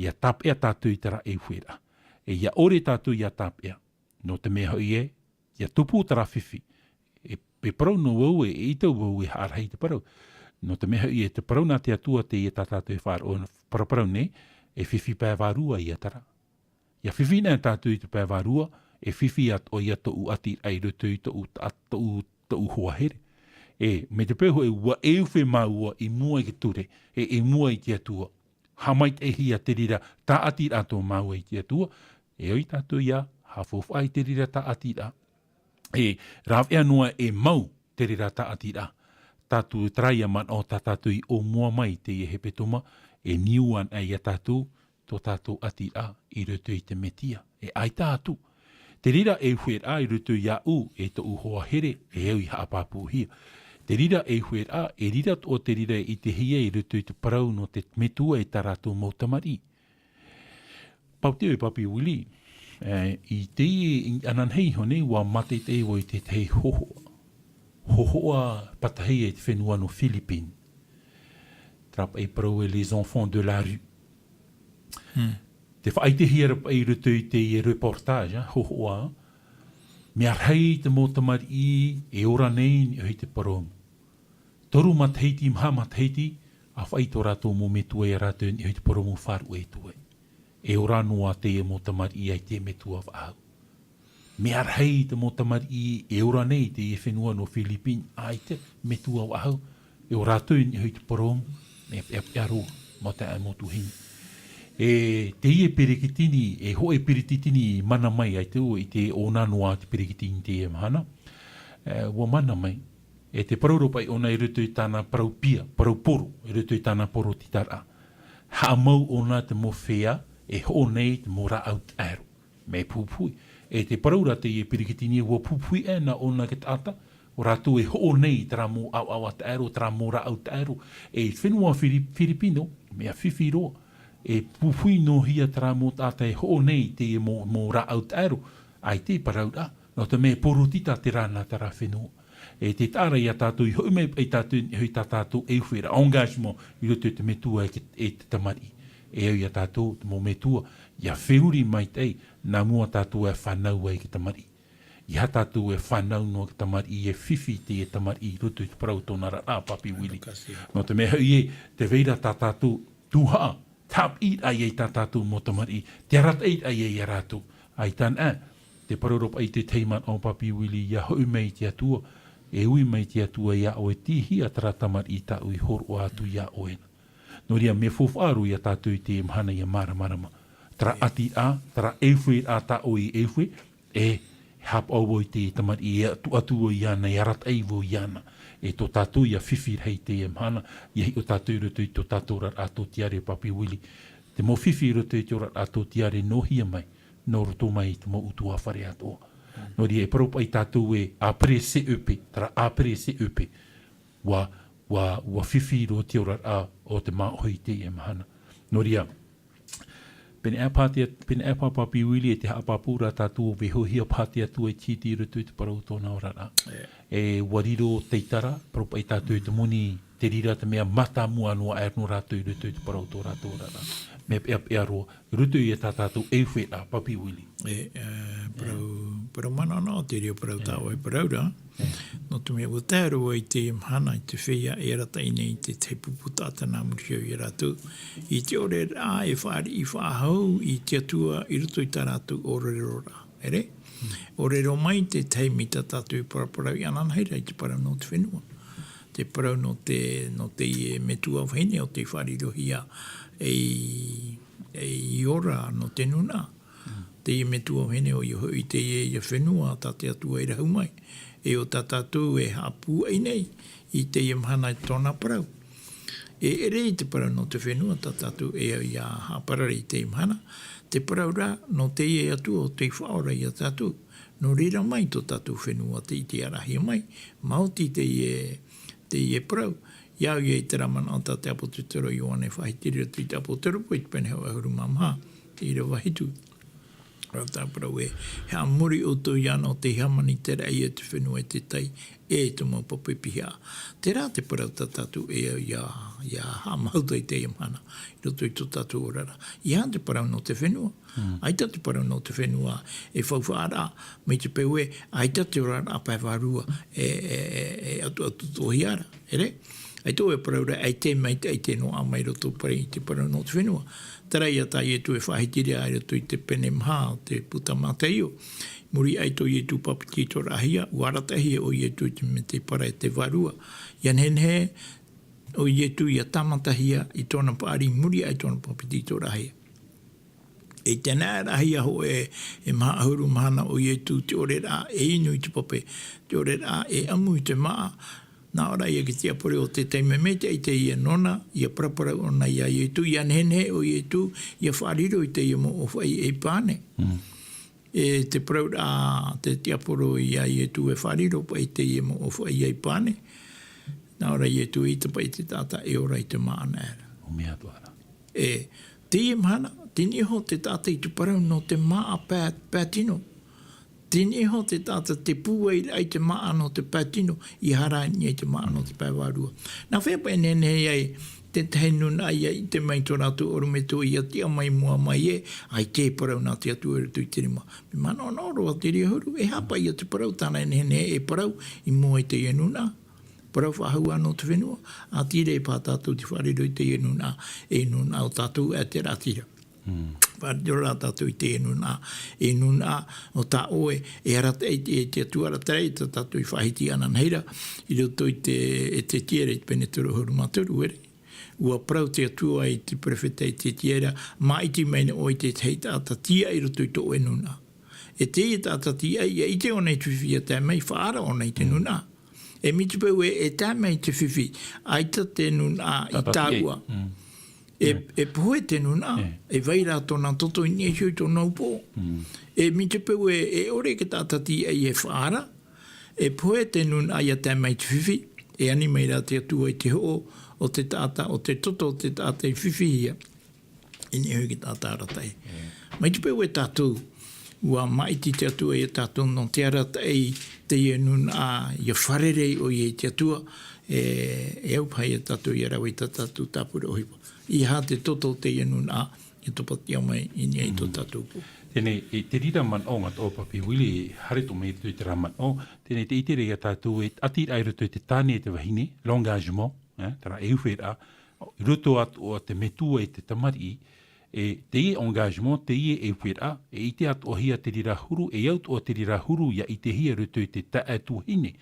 ʻia tāpeʻa tātou i terā ʻeufe ra. E ʻia ʻore tātou ʻia tāpeʻa. Nō te mea hoʻi ē, ʻia tupu terā fifi. E, e parau noa vau ē, e ʻite vau e haʻarahi te parau. Nō te mea hoʻi ē, te parau nā te Atua teie tā tātou e faʻaroʻo, paraparau nei, e fifi pae vārua ia terā. ʻIa fifi na tātou i te pae vārua, e fifi atoʻa ia tōʻu ʻatiraʻa i roto i tōʻu ta-, tōʻu, tōʻu hoa here. E, mai te peu hoʻi ʻua ʻeufe māua i mua i te ture, e, i mua i te Atua. Haʻamaitaʻihia te reira tāʻatiraʻa tō māua i te Atua, e ʻoi tātou ʻia haʻafaufaʻa i te reira tāʻatiraʻa. E rāveʻa noa e mau te reira tāʻatiraʻa. Tātou, terā ia manaʻo tā tātou i ʻōmua mai i teie hepetoma, e niu anaʻe ia tātou, tō tātou ʻatiraʻa i roto i te Mesia. E ʻaita atu. Te reira ʻeufe ra i roto iāʻu, e tōʻu hoa here, e au i haʻapāpūhia. Te reira ʻeufe ra, e reira atoʻa te reira e ʻitehia i roto i te parau nō te Metua e tā rātou mau tamariʻi. Pāpū ʻoe, Pāpī Willie, e, i te, i ananahi iho nei, ʻua mātaʻitaʻi vau i te tahi hōhoʻa. Hōhoʻa pātahi e te fenua nō Philippines. Terā paʻi parau e les enfants de la rue. Hmm. Tē faʻaʻitehia ra paʻi i roto i te reportage, ā, hōhoʻa. Mea rahi te mau tamariʻi e ora nei i niʻa i te parau. Toru matahiti, maha matahiti, ʻa faʻaʻite tō rātou mau metua ia rātou i niʻa i te parau faʻaruʻe atu ai. E ora noa teie mau tamariʻi ʻaita e metua faʻahou. Mea rahi te mau tamariʻi e ora nei i teie fenua nō Philippines, ʻaita e metua faʻahou. E ora atu i niʻa i te parau, mea peʻapeʻa roa, mau taeaʻe, mau tuahine. E teie peretiteni, e hōʻē peretiteni i mana mai ai te ʻua ʻite ʻōna noa te peretiteni i teie mahana. E, ʻua mana mai, e te parau ropaʻi ʻōna i roto i tāna parau pia, parau poro, i roto i tāna porotitaraʻa. Haʻamau ʻōna te mau feiā, e hoʻo nei te mau rāʻau taʻero. Mea pupuhi. E te parau ra teie peretiteni ʻua pupuhi aʻe nā ʻōna te taʻata, ʻo rātou e hoʻo nei terā mau ʻaoʻao taʻero, terā mau rāʻau taʻero. E fenua Firi-, Firipino, mea fifi roa. E pupuhi noa hia terā mau taʻata e hoʻo nei teie mau, mau rāʻau taʻero. ʻAita e parau ra, nō te mea porotita terā nā terā fenua. E te taʻa ra ia tātou i hoʻi mai paʻi tātou, i tā tātou e ufe ra, engagement, i roto i te metua e te, e te tamariʻi. E au ia tātou, te mau metua, ʻia feruri maitaʻi, nā mua tātou e fānau ai te tamariʻi. ʻEiaha tātou e fānau noa te tamariʻi, e fifi teie tamariʻi i roto i te parau tōna ra, a Papi Willie. Nō te mea hoʻi ē, tē vai ra tā tātou tuhaʻa, tāpiʻiraʻa ia i tā tātou mau tamariʻi, te arataʻiraʻa ia ia rātou. ʻAita anaʻe, te parau ropaʻi i te tahi manaʻo, Papi Willie, ʻia hoʻi mai te Atua, e ui mai te Atua ia ʻoe, tīhia terā tamariʻi tāʻu i hōroʻa atu ia ʻoe na. Nō reira, mea faufaʻa roa ia tātou i teie mahana ʻia māramarama. Terā ʻati ra, terā e ufe ra tā ʻoe e ufe, e haʻapaʻo vau i te tamariʻi, e ʻatuʻatu vau iāna, e arataʻi vau iāna. E tō tātou ʻia fifi rahi i teie mahana, ʻia hiʻo tātou i roto i tō tātou oraraʻa tōtiare, Papi Willie. Te mau fifi i roto i te oraraʻa tōtiare, nohia mai, nō roto mai i te mau ʻutuāfare atoʻa. Nō reira, e parau paʻi tātou ē, après C E P, terā après C E P. ʻUa, ʻua, ʻua fifi roa te oraraʻa o te māʻohi i teie mahana. Nō reira, pēneiaʻe paha te, pēneiaʻe paha, Papi Willie, e te haʻapāpū ra tātou ʻo vaihohia paha te Atua i te hiti i roto i te parau tōna oraraʻa. E ʻua riro te taitara, parau paʻi tātou i te moni, te reira te mea mātāmua noa aʻe nō rātou i roto i te parau tō rātou oraraʻa. Mea peʻapeʻa roa, i roto ia tā tātou e ufe ra, Papi Willie. E, e, parau, parau manaʻo, te reira parau tā ʻoe e parau ra. Nō te mea ʻua tae roa i teie mahana i te feiā e arataʻi nei i te tahi pupu taʻata nā muri iho ia rātou, i te ʻore ra e fāriʻi faʻahou i te Atua i roto i tā rātou ʻōrero ra. ʻEre? ʻŌrero mai te tahi mea tā tātou i paraparau iāna ananahi ra i te parau nō te fenua. Te parau nō te, nō teie metua vahine ʻo tei faʻarirohia ei, ei ora nō te nūnaʻa. Teie metua vahine ʻoia hoʻi teie ïa fenua tā te Atua i rahu mai. E ʻo tā tātou e haʻapūai nei i teie mahana i tōna parau. E ʻere i te parau nō te fenua tā tātou e au ïa haʻaparare i teie mahana. Te parau ra, nō teie Atua ʻo tei faʻaora ia tātou. Nō reira mai tō tātou fenua tei ʻiteraʻahia mai. Maoti teie, teie parau. ʻIa au ïa i terā manaʻo tā te ʻāpōsetolo Ioane e faʻahiti ra i te ʻāpōsetolo Paulo i te pene hau ʻahuru mā maha, te ʻīrava hitu. Ra tā parau ē, e haʻamori ʻoutou iāna ʻo tei hāmani terā ïa te fenua e te tai, e te mau pape pihaʻa. Terā te parau tā tātou e au ïa, ïa haʻamāuruuru i teie mahana, i roto i tō tātou oraraʻa. ʻEiaha te parau nō te fenua. ʻAita te parau nō te fenua e faufaʻa ra, mai te peu ē, ʻaita te oraraʻa pae vārua e, e, e, e ʻatuʻatuhia ra, ʻere? ʻAita ʻoe e parau ra, ʻaita e maitaʻi te noaʻa mai roto paʻi i te parau nō te fenua. Terā ïa tā Ietu e faʻahiti ra i roto i te pene maha o te puta Mataio. Muri aʻe tō Ietu papetitoraʻahia, ʻua arataʻihia ʻo Ietu i te mea tei parau e te Vārua. ʻIa nehenehe ʻo Ietu ʻia tāmatahia i tōna paʻari muri aʻe tōna papetitoraʻahia. E tē nā ʻāraʻahia hōʻē e maha ʻahuru mahana ʻo Ietu, te ʻoreraʻa e inu i te pape, te ʻoreraʻa e ʻamu i te māʻa. Nā ʻō ra ïa ki te tiaporo, ʻo te taime maitaʻi teie nōna, ʻia paraparau ʻōna ia Ietu, ʻia nehenehe ʻo Ietu, ʻia faʻariro i teie mau ʻōfaʻi ei pane. E te parau ra te tiaporo ia Ietu e faʻariro paʻi teie mau ʻōfaʻi ei pane. Nā ʻō ra Ietu, ʻeita paʻi te taʻata e ora i te māʻa anaʻe ra. ʻO mea atoʻa ra. E, teie mahana, teie iho te taʻata i te parau nō te māʻa pae, pae tino. Teie iho te taʻata tē pūai ra i te māʻa nō te pae tino, ʻia haere i niʻa i te māʻa nō te pae vārua. Nā hea paʻi e nehenehe ai te tahi nūnaʻa ʻia ʻite mai tō rātou ʻorometua ʻia tiʻa mai mua mai ē, ʻaita e parau nā te Atua i roto i te rima. Mea manaʻonaʻo roa te reira ʻahuru, e aha paʻi ïa te parau tāna e nehenehe e parau i mua i teie nūnaʻa. Parau faʻahou nō te fenua, ʻātīrā paha tātou te faʻariro i teie nūnaʻa, ei nūnaʻa ʻo tātou ʻaita rā ʻātīrā. Faʻariro rā tātou i teie nūnaʻa, ei nūnaʻa ʻo tā ʻoe, e arataʻi i te, i te Atua, arataʻi i tā tātou i faʻahiti ananahi ra, i roto i te, Ezekiela i te pene toru ʻahuru mā toru, ʻere. Ua parau te Atua i te perofeta Ezekiela, māʻiti mai na ʻoe i te tahi taʻata tīaʻi i roto i tō ʻoe nūnaʻa. E teie taʻata tīaʻi, ʻia ʻite ʻōna i te fifi ʻia tae mai, faʻaara ʻōna i te nūnaʻa. E mai te peu ē, e tae mai te fifi, ʻaita te nūnaʻa i tāua. E, e pohe te nūnaʻa, e vai rā tōna toto i niʻa iho i tōna upoʻo. E mai te peu ē, e ʻore te taʻata tīaʻi e faʻaara, e pohe te nūnaʻa ʻia tae mai te fifi, e ani mai rā te Atua i te hoʻo o te taʻata, o te toto o te taʻata i fifihia i niʻa iho i te taʻata arataʻi. Mai te peu ē tātou, ua māʻiti te Atua ia tātou nō te arataʻi i teie nūnaʻa, ʻia fārerei ʻoia i te Atua, e, e au paha ia tātou ʻia rave i tā tātou tāpura ʻohipa. ʻEiaha te toto o teie nūnaʻa, ʻia topaʻia mai i niʻa i tō tātou pū. Teie, e te reira manaʻo, ʻo Pāpī Willie, haere atoʻa mai i roto i terā manaʻo, teie te ʻite ra ia tātou e ʻati ra i roto i te tāne e te vahine, l'engagement, e, terā e ʻuwheraʻa, i roto atoʻa te metua e te tamariʻi, e teie engagement, teie e ʻuwheraʻa, e ʻite atoʻahia te reira huru, e au atoʻa te reira huru ʻia ʻitehia i roto i te taʻata tuahine.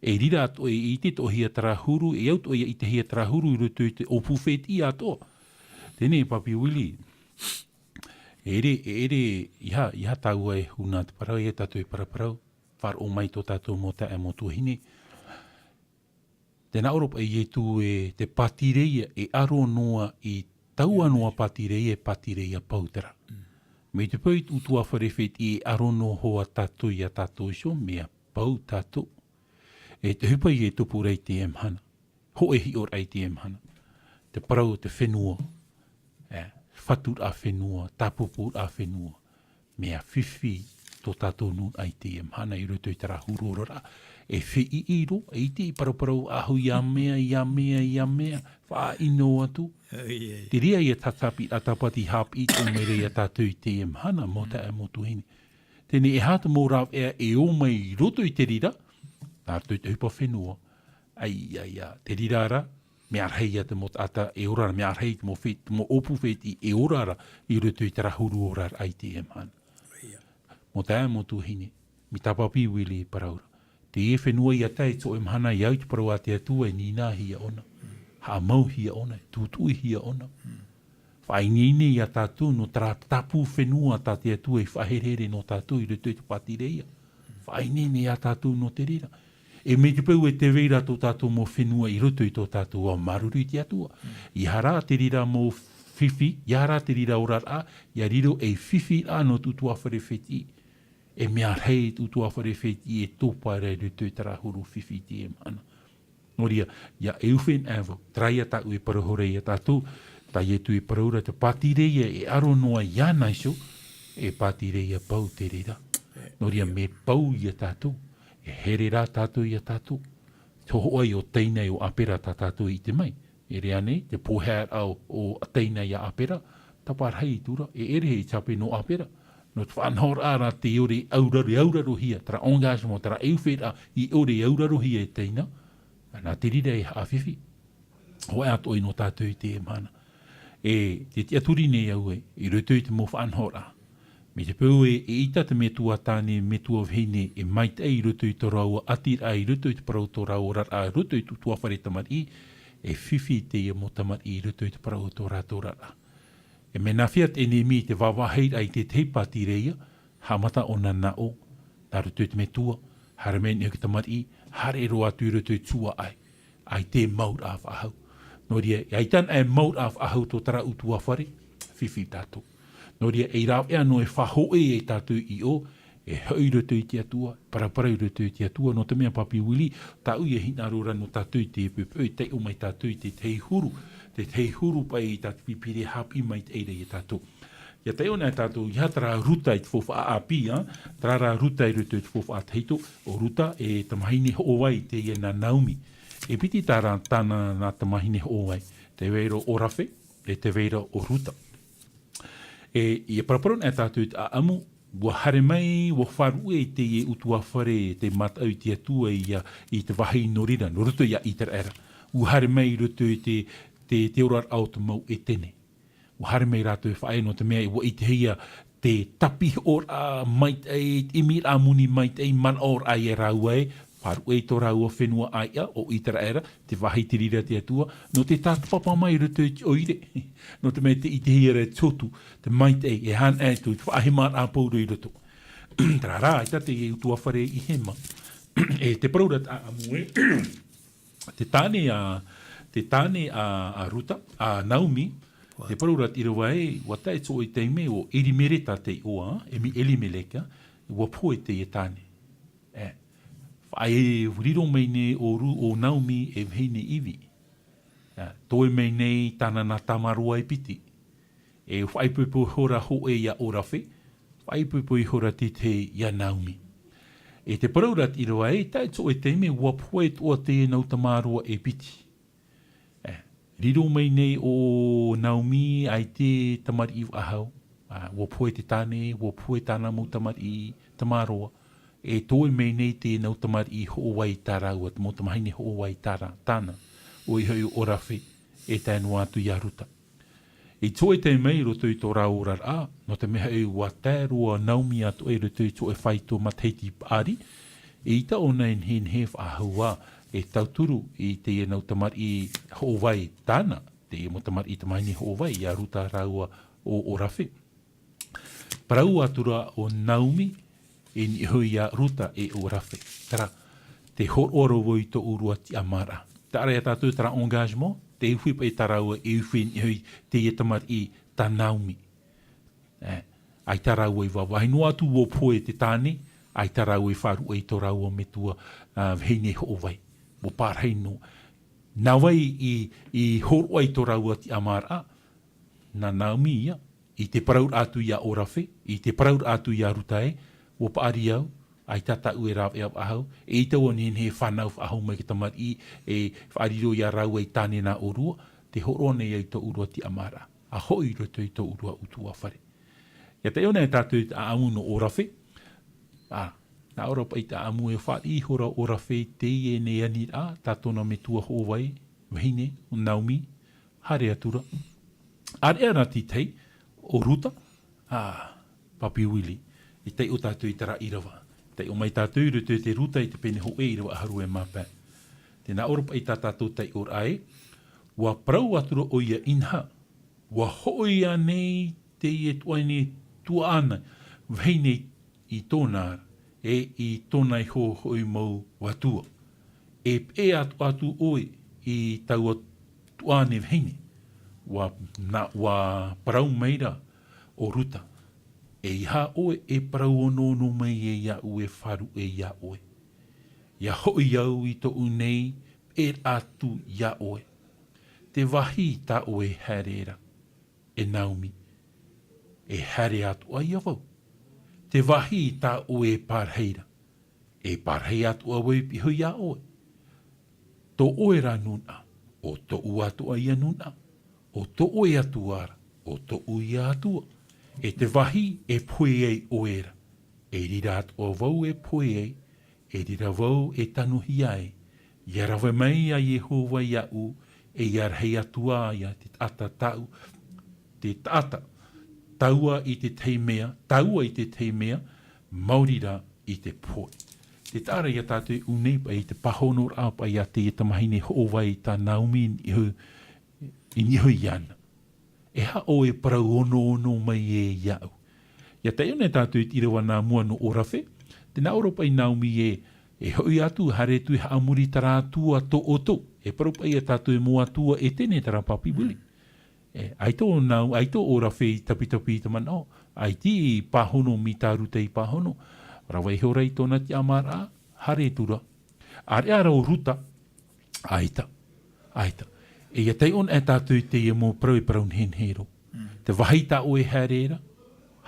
E reira atoʻa, e ʻite atoʻahia terā huru, e au atoʻa ʻia ʻitehia terā huru i roto i te ʻōpū fētiʻi atoʻa. Teie, Pāpī Willie, e ʻere, e ʻere, ʻeiaha, ʻeiaha tāua e huna te parau, ʻeiaha tātou e paraparau, faʻaroʻo mai tō tātou mau taeaʻe mau tuahine. Tē nā ʻō ra paʻi Ietu ē, te pātireia e aro noa i taua noa pātireia, e pātireia pauroa. Mai te peu ʻo te ʻutuāfare fētiʻi e aro noa hoʻi tātou ia tātou iho, mea pau tātou. E te ʻohipa ē e tupu ra i teie mahana. Hōʻē hiʻoraʻa i teie mahana. Te parau o te fenua. E, faturaʻa fenua, tāpūpūraʻa fenua. Mea fifi tō tātou nūnaʻa i teie mahana i roto i terā huru oraraʻa. E feiʻi roa, e ʻite i paraparau faʻahou ia mea, ia mea, ia mea, faʻaʻino atu. Te reira ia tātāpiraʻa tāpati haʻapiʻi atoʻa mai ra ia tātou i teie mahana, mau taeaʻe mau tuahine. Teie, e aha te mau rāveʻa e ō mai i roto i te reira, nā roto i te ʻohipa fenua, ʻaita, ʻaita, te reira ra, mea rahi ia te mau taʻata e ora ra, mea rahi te mau fe-, te mau ʻōpū fētiʻi e ora ra i roto i terā huru oraraʻa i teie mahana. Mau taeaʻe mau tuahine, mai tā Pāpī Willie e parau ra. Teie fenua ʻia tae i te hōʻē mahana, ʻia au i te parau a te Atua e nīnaʻihia ʻōna. Haʻamauhia ʻōna, e tūtuʻihia ʻōna. Faʻaineine ia tātou nō terā tāpū fenua tā te Atua i faʻaherehere nō tātou i roto i te pātireia. Faʻaineine ia tātou nō te reira. E mai te peu ē tē vai ra tō tātou mau fenua i roto i tō tātou ao, māuruuru i te Atua. ʻEiaha rā te reira mau fifi, ʻeiaha rā te reira oraraʻa, ʻia riro ei fifiraʻa nō te ʻutuāfare fētiʻi. E mea rahi te ʻutuāfare fētiʻi e topa ra i roto i terā huru fifi i teie mahana. Nō reira, ia Eufen Evo, terā ia tāʻu e parau ra ia tātou, tā Ietu e parau ra te pātireia e aro noa iāna iho, e pātireia pau te reira. Nō reira, mea pau ia tātou, e here rā tātou ia tātou. Te hōhoʻa ʻo Taina ʻe ʻo Apera tā tātou e ʻite mai. E rave nei, te pōhēraʻa o, o Taina ia Apera, tāparahi i tura, e ʻere hē te hape nō Apera. Nō te faʻanahoraʻa ra tē ʻore e auraro, e aurarohia, terā engagement, terā ʻeuwheraʻa i ʻore e aurarohia e Taina, nā te reira e haʻafifi. Hōʻē atoʻa nō tātou i teie mahana. E, te tiʻaturi nei au ē, i roto i te mau faʻanahoraʻa. Mai te peu ē, eʻita te metua tāne, metua vahine, e maitaʻi i roto i tō rāua ʻatiraʻa, i roto i te parau o tō rāua oraraʻa, i roto i te ʻutuāfare tamariʻi, e fifi teie mau tamariʻi i roto i te parau o tō rātou oraraʻa. E mea nāfea te ʻenemi i te vāvāhiraʻa i te tahi pātireia, haʻamata ʻōna nā ʻō, nā roto i te metua, haere mai i niʻa i te tamariʻi, haere roa atu i roto i te tuhaʻa ʻāʻai. ʻAita e mauraʻa faʻahou. Nō reira, ʻaita anaʻe e mauraʻa faʻahou tō terā ʻutuāfare, fifi tātou. Nō reira, ei rāveʻa noa e faʻahou ai tātou i ʻō, e hoʻi i roto i te Atua, paraparau i roto i te Atua, nō te mea Pāpī Willie, tāʻu ia hinaʻaro ra nō tātou i te poʻipoʻi, e taiʻo mai tātou i te tahi huru, te tahi huru paʻi tā te Pīpīria e haʻapiʻi mai i te reira ia tātou. ʻIa taiʻo anaʻe tātou, ʻeiaha terā Ruta i te faufaʻa ʻāpī, ā, terā rā Ruta i roto i te faufaʻa tahito, ʻo Ruta e tamahine hoʻovai teie nā Naomi. E piti terā tāna nā tamahine hoʻovai, tē vai ra ʻo Orafe, e tē vai ra ʻo Ruta. E, ʻia paraparau anaʻe tātou i te ʻāʻamu, ʻua haere mai, ʻua faʻaruʻe i teie ʻutuāfare, te mataʻu i te Atua ia, i te vāhi nō reira, nō roto ia Iteraera. ʻUa haere mai i roto i te, te, te oraraʻa o te mau ʻētene. ʻUa haere mai rātou e faʻaea nō te mea ʻua ʻitehia te tāpiʻiraʻa maitaʻi, te ʻimiraʻa moni maitaʻi, manaʻoraʻa ia rāua ē, Pāruʻe i tō rāua fenua ʻāiʻa, ʻo ʻĪteraʻera, te vāhi i te reira a te Atua, nō te tāpapa mai i roto i te ʻoire. Nō te mea tē ʻitehia ra e te hotu, te maitaʻi, e hānere atu, te faʻahemaraʻa pauroa i roto. Terā rā, ʻaita te utuafare i hema. E te parau ra ʻāʻamu ē, te tāne a, te tāne a, a Ruta, a Naomi, te parau ra te ʻīrava ē, ʻua tae i te taime ʻo Elimeleka te iʻoa, Emi-, Elimeleka, ʻua pohe teie tāne. E, faʻaea riro mai nei ʻo Ru-, ʻo Naomi e vahine ivi. E, toe mai nei tāna nā tamaroa e piti. E faʻaipoipo ihora hōʻē iā Orafe, faʻaipoipo ihora te tahi iā Naomi. E te parau ra te ʻīrava ē, tae i te taime ʻua pohe atoʻa teie nau tamaroa e piti. E, riro mai nei ʻo Naomi ʻaita e tamariʻi faʻahou, a, ʻua pohe te tāne, ʻua pohe tāna mau tamariʻi tamaroa, e toe mai nei te nau tamariʻi hoʻovai tā rāua, te mau tamahine hoʻovai tā rā-, tāna, ʻoia hoʻi ʻo Orafe, e tae noa atu iā Ruta. I te taime i roto i tō rāua oraraʻa, nō te mea hoʻi ʻua tae roa Naomi atoʻa i roto i te faito matahiti paʻari, eʻita ʻōna e nehenehe e faʻahou ā, e tauturu i teie nau tamariʻi hoʻovai tāna, teie mau tamariʻi tamahine hoʻovai, iā Ruta rāua ʻo Orafe. Parau atu ra ʻo Naomi, e niʻa iho iā Ruta e Orafe. Terā, tē hōroʻa ra vau i tō ʻōrua tiʻamāraʻa. Taʻa ra iā tātou terā engagement, tē ufe paʻi tā rāua e ufe i niʻa iho i teie tamariʻi tā Naomi. E, ʻaita rāua i vāvāhi noa atu ʻua pohe te tāne, ʻaita rāua i faʻaruʻe i tō rāua metua, a, vahine hoʻovai. ʻUa pārahi noa. Nā vai i, i hōroʻa i tō rāua tiʻamāraʻa, nā Naomi ia, i te parauraʻa atu iā Orafe, i te parauraʻa atu iā Ruta ē, ʻua paʻari au, ʻaita tāʻu e rāveʻa faʻahou, eʻita ʻua nehenehe e fānau faʻahou mai te tamariʻi, e faʻariro iā rāua i tāne nā ʻōrua, tē hōroʻa nei au i tō ʻōrua tiʻamāraʻa, a hoʻi i roto i tō ʻōrua utuafare. ʻIa taiʻo anaʻe tātou i te ʻāʻamu nō Orafe, a, nā ʻō ra paʻi te ʻāʻamu e fāriʻi ihora ʻo Orafe i teie nei aniraʻa, tā tōna metua hoʻovai, vahine, ʻo Naomi, haere atu ra. ʻĀreʻa rā te tahi, ʻo Ruta, a, Papi Willie, i taiʻo tātou i terā ʻīrava. Taiʻo mai tātou i roto i te Ruta i te pene hōʻē ʻīrava ʻahuru e mā pae. Tē nā ʻō ra paʻi tā tātou taiʻoraʻa ē, ʻua parau atu ra ʻoia inaha, ʻua hoʻi ānei teie tuahine tuaʻana vahine i tōna ra, e i tōna iho hoʻi mau atua. E peʻe atoʻa atu ʻoe i taua tuahine vahine. ʻUa, nā, ʻua parau mai ra ʻo Ruta, ʻeiaha ʻoe e parau onoono mai e iāʻu e faʻaruʻe iā ʻoe. ʻIa hoʻi au i tōʻu nei peʻeraʻa atu iā ʻoe. Te vāhi tā ʻoe e haere ra, e Naomi, e haere atoʻa ia vau. Te vāhi tā ʻoe e pārahi ra, e pārahi atoʻa vau i pihaʻi iho iā ʻoe. Tō ʻoe rā nūnaʻa, ʻo tōʻu atoʻa ia nūnaʻa, ʻo tō ʻoe atua ra, ʻo tōʻu ia atua. E te vāhi e pohe ai ʻoe ra, e riro atoʻa vau e pohe ai, e riro vau e tanuhia ai. ʻIa rave mai a Iehova iāʻu, e ʻia rahi atu ā ia te taʻata tāʻu, te taʻata, taua i te tahi mea, taua i te tahi mea, maori rā i te pohe. Tē taʻa ra ia tātou e ʻū nei paʻi i te pāhonoraʻa paʻi a teie tamahine hoʻovai tā Naomi i niʻa iho, i niʻa iho iāna. E aha ʻoe e parau onoono mai e iāʻu? ʻIa taiʻo anaʻe tātou i te ʻīrava nā mua nō Orafe, tē nā ʻō ra paʻi Naomi ē, e hoʻi atu, haere atu e haʻamori i terā atua tō ʻoutou. E parau paʻi ia tātou e mau atua ʻētene terā Papi Willie. E, ʻaita ʻo Nao-, ʻaita ʻo Orafe i tapitapi i te manaʻo, ʻaita i pāhono mai tā Ruta i pāhono, rave ihora i tōna tiʻamāraʻa, haere atu ra. ʻĀreʻa rā ʻo Ruta, ʻaita, ʻaita. E ʻia taiʻo anaʻe tātou i teie mau parau e parau nehenehe roa. Mm. Te vāhi tā ʻoe e haere ra,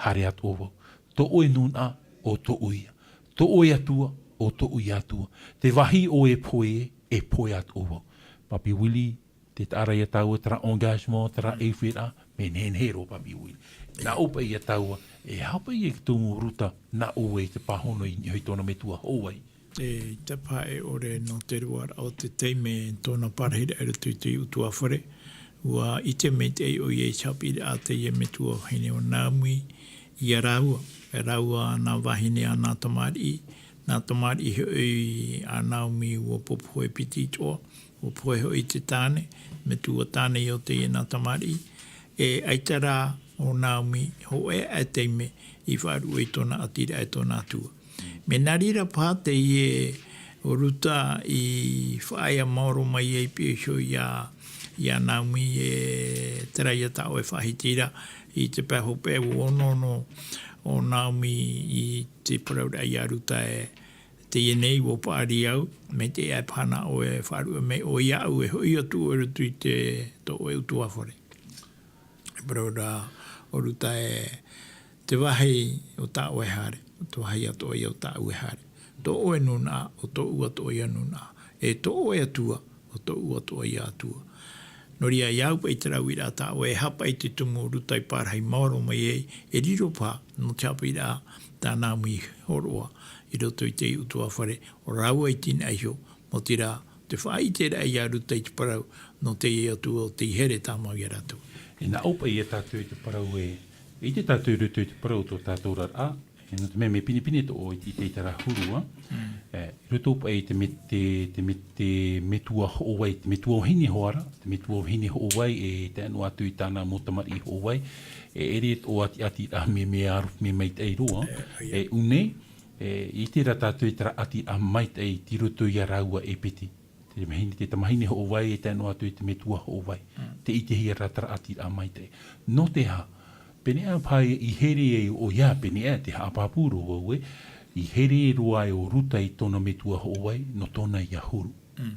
haere atoʻa vau. Tō ʻoe nūnaʻa, ʻo tōʻu ia. Tō ʻoe atua, ʻo tōʻu ia atua. Te vāhi ʻoe e pohe, e pohe atoʻa vau. Papi Willie, tē taʻa ra ia tāua terā engagement, terā ʻauwhiraʻa, mea nehenehe roa Papi Willie. Nā ʻō paʻi ia tāua, e aha paʻi e tumu Ruta, nā ʻō i te pāhono i niʻa i tōna metua hoʻovai. E, te paha e ʻore nō te roaraʻa o te taime tōna pārahiraʻa i roto i te utuafare. ʻUa ʻite maitaʻi ʻoia i te haʻapiʻiraʻa a teie metua vahine ʻo Naomi, ia rāua, e rāua nā vahine a nā tamariʻi, Nā tamariʻi hoʻi a Naomi ua popohe piti atoʻa, ua pohe hoʻi te tāne, metua tāne i ō teie nā tamariʻi. E ʻaita rā ʻo Naomi hōʻē aʻe taime i faʻaruʻe i tōna ʻātiraʻa e tōna Atua. Mea nā reira paha teie ʻo Ruta i faʻaea maoro mai ai pea iho iā, iā Naomi e terā ia tā ʻoe faʻahitiraʻa i te pae hopeʻa ua onoono ʻo Naomi i te parauraʻa iā Ruta e, teie nei ua paʻari au, mai te ʻae paha nā ʻoe e faʻaruʻe mai ʻoe iāʻu e hoʻi atu ʻoe i roto i te, tō ʻoe ʻutuāfare. E parau ra ʻo Ruta e, te vāhi o tā ʻoe haere, te vāhi atoʻa ia o tāʻu e haere. Tō ʻoe nūnaʻa, ʻo tōʻu atoʻa ia nūnaʻa. E tō ʻoe Atua, ʻo tōʻu atoʻa ia Atua. Nō reira, ʻia au paʻi te uiraʻa tā ʻoe e haʻapaʻo i te tumu ʻo Ruta i parahi maoro mai ai, e riro paha, nō te haʻapiʻiraʻa tā Naomi i hōroʻa, i roto i te ʻutuāfare, ʻo rāua i tīnaʻi iho, nō te reira, te faʻaʻiteraʻa iā Ruta i te parau, nō teie Atua ʻo tei here tāmau iā rātou. E nā ʻō paʻi iā tātou i te parau e, ʻite tātou i roto i te parau tō tātou oraraʻa, e nō te mea mea pinepine tō ʻoe i te, i te, i terā huru, ā. Mm. E, i roto paʻi i te me-, te, te me-, te metua hoʻovai, te metua vahine hoʻi ra, te metua vahine hoʻovai, e tae noa atu i tāna mau tamariʻi hoʻovai, e ʻere tō ʻoe ʻati-, ʻati-, ʻati-, mea, mea aro, mea maitaʻi roa, E, ʻoia. E ʻū nei, e, ʻite ra tātou i terā ʻati-, ʻati-, maitaʻi i roto iā rāua e piti. Te vahine, te tamahine hoʻovai e tae noa atu i te metua hoʻovai. Mm. Tē ʻitehia ra terā ʻati-, ʻati-, maitaʻi. Nō te aha, pēneiaʻe paha i here ai ʻoia, pēneiaʻe te haʻapāpū roa vau ē, i here roa ai ʻo Ruta i tōna metua hoʻovai, nō tōna ia huru. Mm.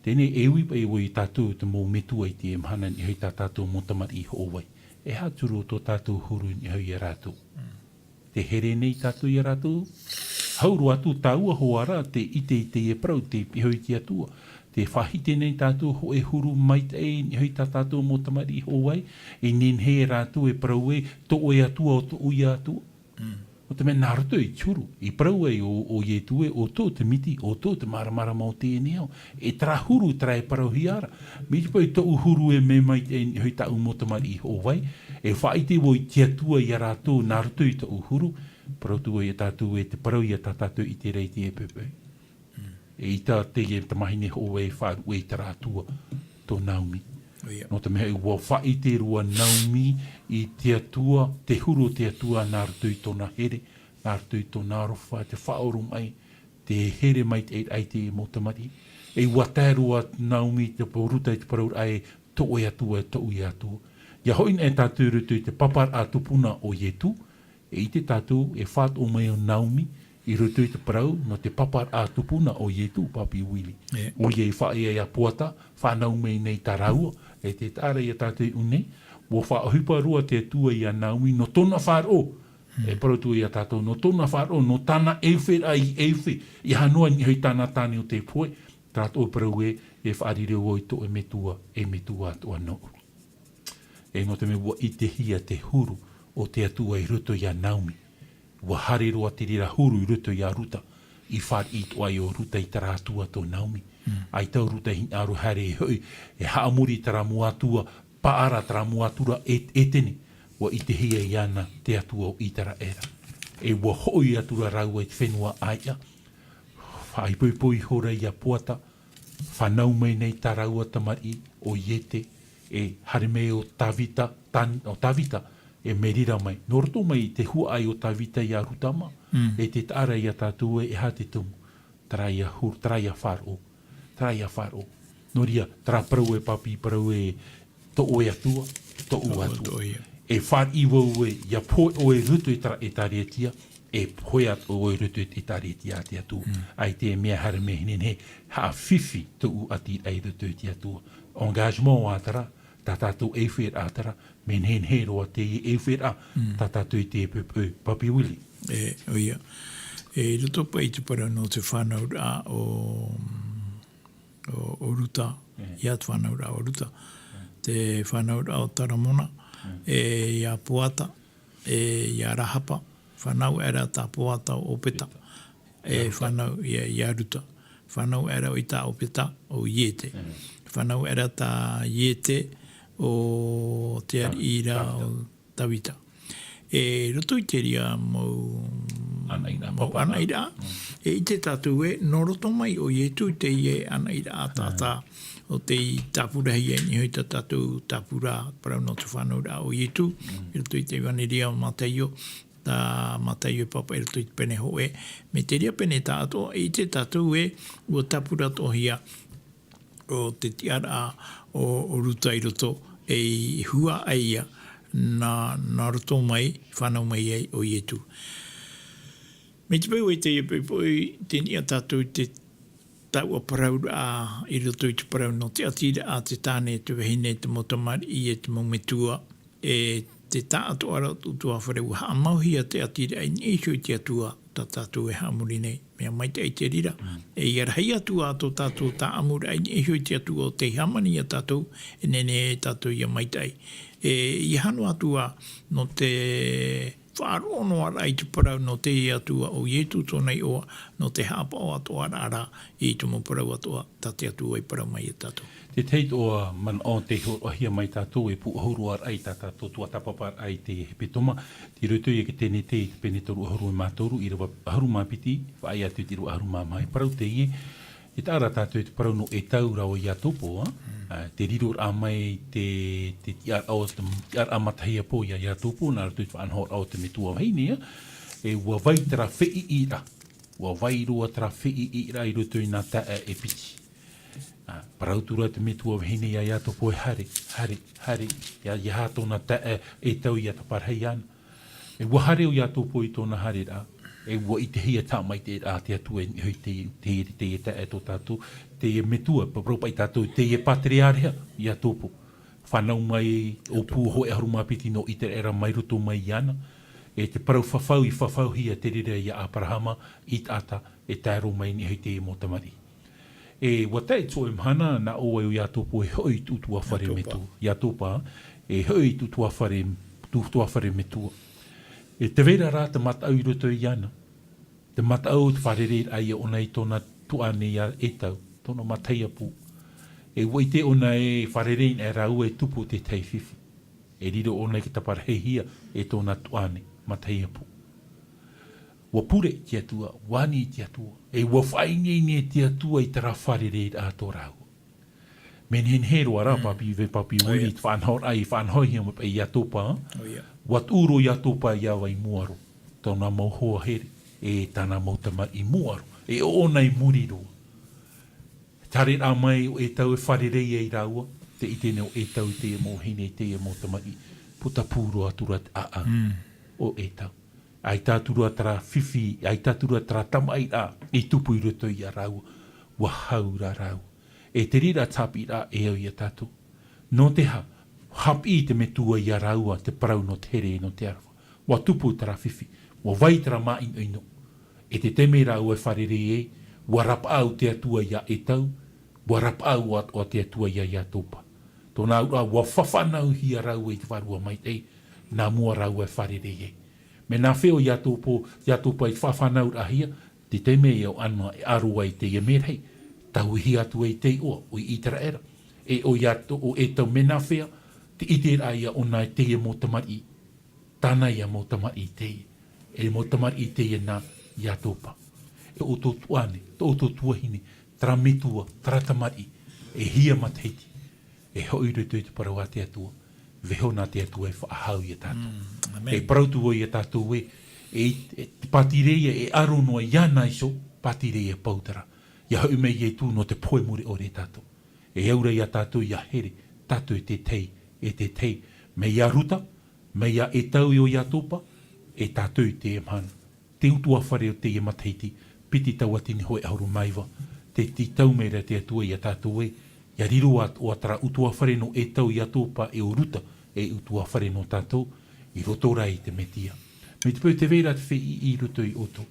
Teie nei e ui paʻi vau iā tātou te mau metua i teie mahana i niʻa i tā tātou mau tamariʻi hoʻovai. E aha te huru o tō tātou huru i niʻa iā rātou. Mm. Tē here nei tātou iā rātou. Hau roa atu tāua hoʻi ra tē ʻite i teie parau, tei pihaʻi i te Atua. Tē faʻahiti nei tātou hōʻē huru maitaʻi i niʻa i tā tātou mau tamariʻi hoʻovai, e nehenehe rātou e parau ē, tō ʻoe Atua ʻo tōʻu ia Atua. Mm. Nō te mea nā roto i te huru, i parau ai ʻo, ʻo Ietu ē, ʻo tō te miti, ʻo tō te māramarama o teie nei ao. E terā huru, terā e parauhia ra. Mai te peu tōʻu huru e mea maitaʻi i niʻa i tāʻu mau tamariʻi hoʻovai, e faʻaʻite vau i te Atua iā rātou nā roto i tōʻu huru, parau atu vau iā tātou ē te parau ia tā tātou i ʻite ra i teie poʻipoʻi. Mm. E ʻaita teie tamahine hoʻovai e faʻaruʻe i terā Atua, tō Naomi. ʻOia. Nō te mea ʻua faʻaʻite roa Naomi i te Atua, te huru o te Atua nā roto i tōna here, nā roto i tōna aroha, te faʻaoromaʻi, te here maitaʻi i te mau tamariʻi. E ʻua tae roa Naomi i te parau, Ruta i te parauraʻa ē, tō ʻoe Atua, tōʻu ia Atua. ʻIa hoʻi na e tātou i roto i te paparaʻa tupuna o Ietu, e ʻite tātou, e faʻatoʻo mai ʻo Naomi, i roto i te parau, nō te paparaʻa tupuna o Ietu, Papi Willie. E. ʻOia i faʻaea iā Poata, fānau mai nei tā rāua, e tē taʻa ra iā tātou i ʻō nei, ʻua faʻaʻohipa roa te Atua iā Naomi, nō tōna faʻaroʻo, Mm. E parau atu iā tātou, nō tōna faʻaroʻo, nō tāna ʻeufe ra i ʻeufe, ʻeiaha noa i niʻa i tāna tāne ʻo tē pohe, terā atoʻa parau ē, e faʻariro vau i tō ʻoe metua, e metua atoʻa nōʻu. E nō te mea ʻua ʻitehia te huru o te Atua i roto iā Naomi. ʻUa haere roa te reira huru i roto iā Ruta, i fāriʻi atoʻa ai ʻo Ruta i terā Atua tō Naomi. Mm. ʻAita ʻo Ruta i hinaʻaro haere e hoʻi, e haʻamori i terā mau atua, paʻari terā mau atura e, ʻētene, ʻua ʻitehia iāna te Atua o ʻĪteraʻera. E ʻua hoʻi atu ra rāua i te fenua ʻāiʻa, faʻaipoipo ihora iā Poata, fānau mai nei tā rāua tamariʻi, ʻo Iete, e haere mai ʻo Tavita, Tan-, ʻo Tavita, e mea riro mai. Nō roto mai i te huaʻai o Tavita iā Ruta mā, Mm. e tē taʻa ra iā tātou ē, e aha te tumu. Terā ia huru, terā ia faʻaroʻo, terā ia faʻaroʻo. Nō reira, terā parau e Papi, parau ē, tō ʻoe Atua, tōʻu Atua. Tōʻu Atua, ia. E faʻariʻi vau ē, ʻia pohe ʻoe i roto i terā ʻĒtārētia, e pohe atoʻa ʻoe i roto i te ʻĒtārētia a te Atua. Mm. ʻAita e mea haere mai e nehenehe, haʻafifi tōʻu ʻati i roto i te Atua. Engagement ʻo ʻĀtara, tā tātou ʻeufe ra ʻĀtara, mea nehenehe roa teie ʻeufe ra, Mm. tā tātou i teie poʻipoʻi, Papi Willie. E, ʻoia. E, i roto paʻi i te parau nō te fānauraʻa o, o, o Ruta, Mm. ia te fānauraʻa o Ruta. Mm. Te fānauraʻa o Taramona, Mm. e, iā Poata, e, iā Rahapa, fānau aʻera tā Poata ʻo Opeta. Opeta. E Iā Ruta. Fānau, ia, iā Ruta. Fānau aʻera ʻoia tā Opeta, ʻo Iete. Mm. Fānau aʻera tā Iete, ʻo te Ta-, ariʻi ra Tavita. ʻO Tavita. E roto i te reira mau Anaʻiraʻa mau pāpā. Anaʻiraʻa. E ʻite tātou ē, nō roto mai ʻo Ietu teie anaʻiraʻa taʻata, ʻo tei tāpurahia i niʻa i tā tātou tāpura, parau nō te fānauraʻa o Ietu, i roto i te ʻevaneria o Mataio, tā Mataio e pāpaʻi i roto i te pene hōʻē. Mai te reira pene tāʻatoʻa, e ʻite tātou ē, ʻua tāpura atoʻahia ʻo te tiʻaraʻa o, o Ruta i roto, e i hua ai ia, nā, nā roto mai, fānau mai ai ʻo Ietu. Mai te peu ē teie poʻipoʻi, tei niʻa tātou i te taua parauraʻa i roto i te parau nō te ʻatiraʻa, te tāne, te vahine, te mau tamariʻi, e te mau metua, e te taʻatoʻaraʻa o te ʻutuāfare, ʻua haʻamauhia te ʻatiraʻa i niʻa iho i te Atua, tā tātou e haʻamori nei. Mea maitaʻi te reira. E ia rahi atu ā tō tātou tāʻamuraʻa i niʻa iho i te Atua, ʻo tei hāmani ia tātou, e nehenehe tātou ia maitaʻi. E ia hano atu ā nō te faʻaroʻo noa raʻa i te parau nō te Atua ʻo Ietu tōna iʻoa, nō te haʻapaʻo atoʻa ra i te mau parau atoʻa tā te Atua i parau mai ia tātou. Te tahi atoʻa manaʻo tei hōroʻahia mai tātou e pūʻohu roa raʻa i tā tātou tuatāpaparaʻa i te hepetoma, tei roto ia i te Tenete i te pene toru ʻahuru mā toru, ʻīrava ʻahuru mā piti, faʻaea atu i te ʻīrava ʻahuru mā maha. E parau teie, e taʻa ra tātou i te parau nō Etau rāua Iakobo, ā? Ā, te riroraʻa mai te, te tiʻaraʻa o te, tiʻaraʻa matahiapo ia Iakobo, nā roto i te faʻanahoraʻa o te metua vahine, ā? E ʻua vai terā feʻiʻiraʻa, ʻua vai roa terā feʻiʻiraʻa i roto i nā taeaʻe e piti. Ā, parau atu ra te metua vahine ia Iakobo e haere, haere, haere, ia, ia aha tōna taeaʻe Etau ia taparahi iāna. E ʻua haere ʻo Iakobo i tōna haereraʻa, e ʻua ʻitehia te haʻamaitaʻiraʻa a te Atua i niʻa i te, te, te, te taeaʻe tō tātou, te metua, pa-, parau paʻi tātou, te pātereareha Iakobo. Fānau mai ʻōpū hōʻē ʻahuru mā piti nō ʻĪteraʻera mai roto mai iāna, e te parau fafau i fafauhia te reira ia Aperahama, Isaaka, e tae roa mai i niʻa i te mau tamariʻi. E ʻua tae i te hōʻē mahana, nā ʻō ai ʻo Iakobo e hoʻi i te ʻutuāfare Iakoba. Metua. Iakoba, e hoʻi i te ʻutuāfare, te ʻutuāfare metua. E tē vai ra rā te mataʻu i roto iāna. Te mataʻu, te fārereiraʻa ia ʻōna i tōna tuaʻane ia Etau, tōna matahiapo. E ʻua ʻite ʻōna e fārerei nei rāua e tupu te tahi fifi. E riro ʻōna i te taparahihia e tōna tuaʻane, matahiapo. ʻUa pure te Atua, ʻua ani te Atua, e ʻua faʻaineine te Atua i terā fārereiraʻa tō rāua. Mea nehenehe roa rā, Mm. Papi, vē Papi ʻOia. Willie, te faʻanahoraʻa i faʻanahohia mai paʻi ia Iakoba, ʻOia. ʻUa tuʻu roa ia Iakoba i ava i mua roa. Tōna mau hoa here, e tāna mau tamariʻi i mua roa. E ʻōna i muri roa. Te haereraʻa mai ʻo Etau e fārerei ai rāua, tē ʻite nei ʻo Etau i teie mau vahine, i teie mau tamariʻi, puta pū roa atu ra te ʻāʻau Mm. o Etau. ʻAita atu ra terā fifi, ʻaita atu ra terā tamaʻiraʻa i tupu i roto ia rāua, ʻua hau ra rāua. E te reira te haʻapiʻiraʻa e au ia tātou. Nō te aha, haʻapiʻi te Metua ia rāua te parau nō te here, nō te aroha. ʻUa tupu terā fifi, ʻua vai terā māʻinoʻino. E te taime rāua e fārerei ai, ʻua rapaʻau te Atua ia Etau, ʻua rapaʻau atoʻa te Atua ia Iakoba. Tōna auraʻa, ʻua fafānauhia rāua i te Vārua Maitaʻi, nā mua rāua e fārerei ai. Mea nāfea ʻo Iakoba, Iakoba i te fafānauraʻahia, te taime ia ʻōna e ʻaro ai i teie merahi, tauihia atu ai te iʻoa, ʻo Iseraela. E ʻo Iakoba, ʻo Etau, mea nāfea, te ʻiteraʻa ia ʻōna i teie mau tamariʻi, tāna ia mau tamariʻi teie, e mau tamariʻi teie nā Iakoba. E ʻoutou tuaʻane, tō ʻoutou tuahine, terā metua, terā tamariʻi, e hia matahiti, e hoʻi i roto i te parau a te Atua, vaiiho nā te Atua e faʻahou ia tātou. Mm, amen. E parau atu vau ia tātou ē, e, e te pātireia e ʻaro noa iāna iho, pātireia e pau terā. ʻIa hoʻi mai Ietu nō te pohe mure ʻore ia tātou. E au ra ia tātou ʻia here, tātou e te tahi, e te tahi. Mai ia Ruta, mai ia Etau ʻo Iakoba, e tātou i teie mahana. Te ʻutuāfare o teie matahiti, piti tauatini hōʻē ʻahuru mā iva, tē tītau mai ra te Atua ia tātou ē, ʻia riro atoʻa terā ʻutuāfare nō Etau, Iakoba, e ʻo Ruta, e ʻutuāfare nō tātou, i roto rā i te Mesia. Mai te peu tē vai ra te feiʻi i roto ia ʻoutou.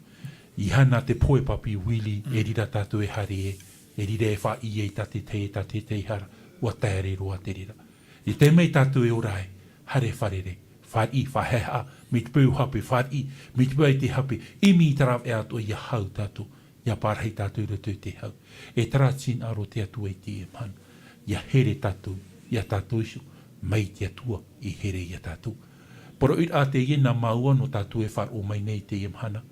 ʻEiaha nā te pohe Papi Willie, Mm. e riro tātou e haere ē, e riro e faʻaʻī ai tā te tahi, tā te tahi hara, ʻua taere roa te reira. I te taime tātou e ora ai, haere fārerei, fāriʻi, faʻahaʻehaʻa, mai te peu hape fāriʻi, mai te peu ʻaita e hape, ʻimi i te rāveʻa atoʻa ʻia hau tātou, ʻia parahi tātou i roto i te hau. E terā te hinaʻaro o te Atua i teie mahana. ʻIa here tātou, ia tātou iho, mai te Atua i here ia tātou. Poroʻi ra teie nā māua nō tātou e faʻaroʻo mai nei i teie mahana.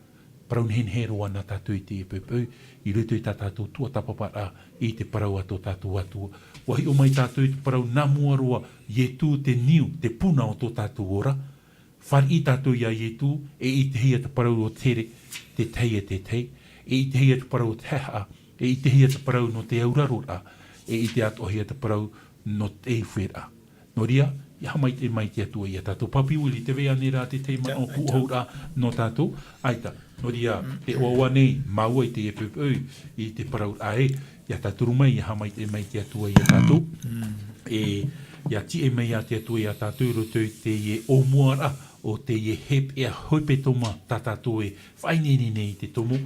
Parau nehenehe roa nā tātou i teie poʻipoʻi, i roto i tā tātou tuatāpaparaʻa i te parau a tō tātou Atua. ʻUa hiʻo mai tātou i te parau nā mua roa, Ietu te niu, te puna o tō tātou ora. Fāriʻi tātou iā Ietu, e ʻitehia te parau o te here, te tahi e te tahi. E ʻitehia te parau o te haʻehaʻa, e ʻitehia te parau nō te auraroraʻa, e ʻite atoʻahia te parau nō te ʻuheraʻa. Nō reira, ʻia haʻamaitaʻi mai te Atua iā tātou. Papi Willie, tē vai ra te tahi manaʻo pūʻohuraʻa nō tātou. ʻAita, nō reira, te ʻoaʻoa nei, māua i teie poʻipoʻi, i te parau ē, ʻia tauturu mai, ʻia haʻamaitaʻi mai te Atua iā tātou. E, ʻia tiʻa mai ā te Atua iā tātou i roto i teie ʻōmuaraʻa o teie hepetoma tā tātou e faʻaineine nei i te tomo,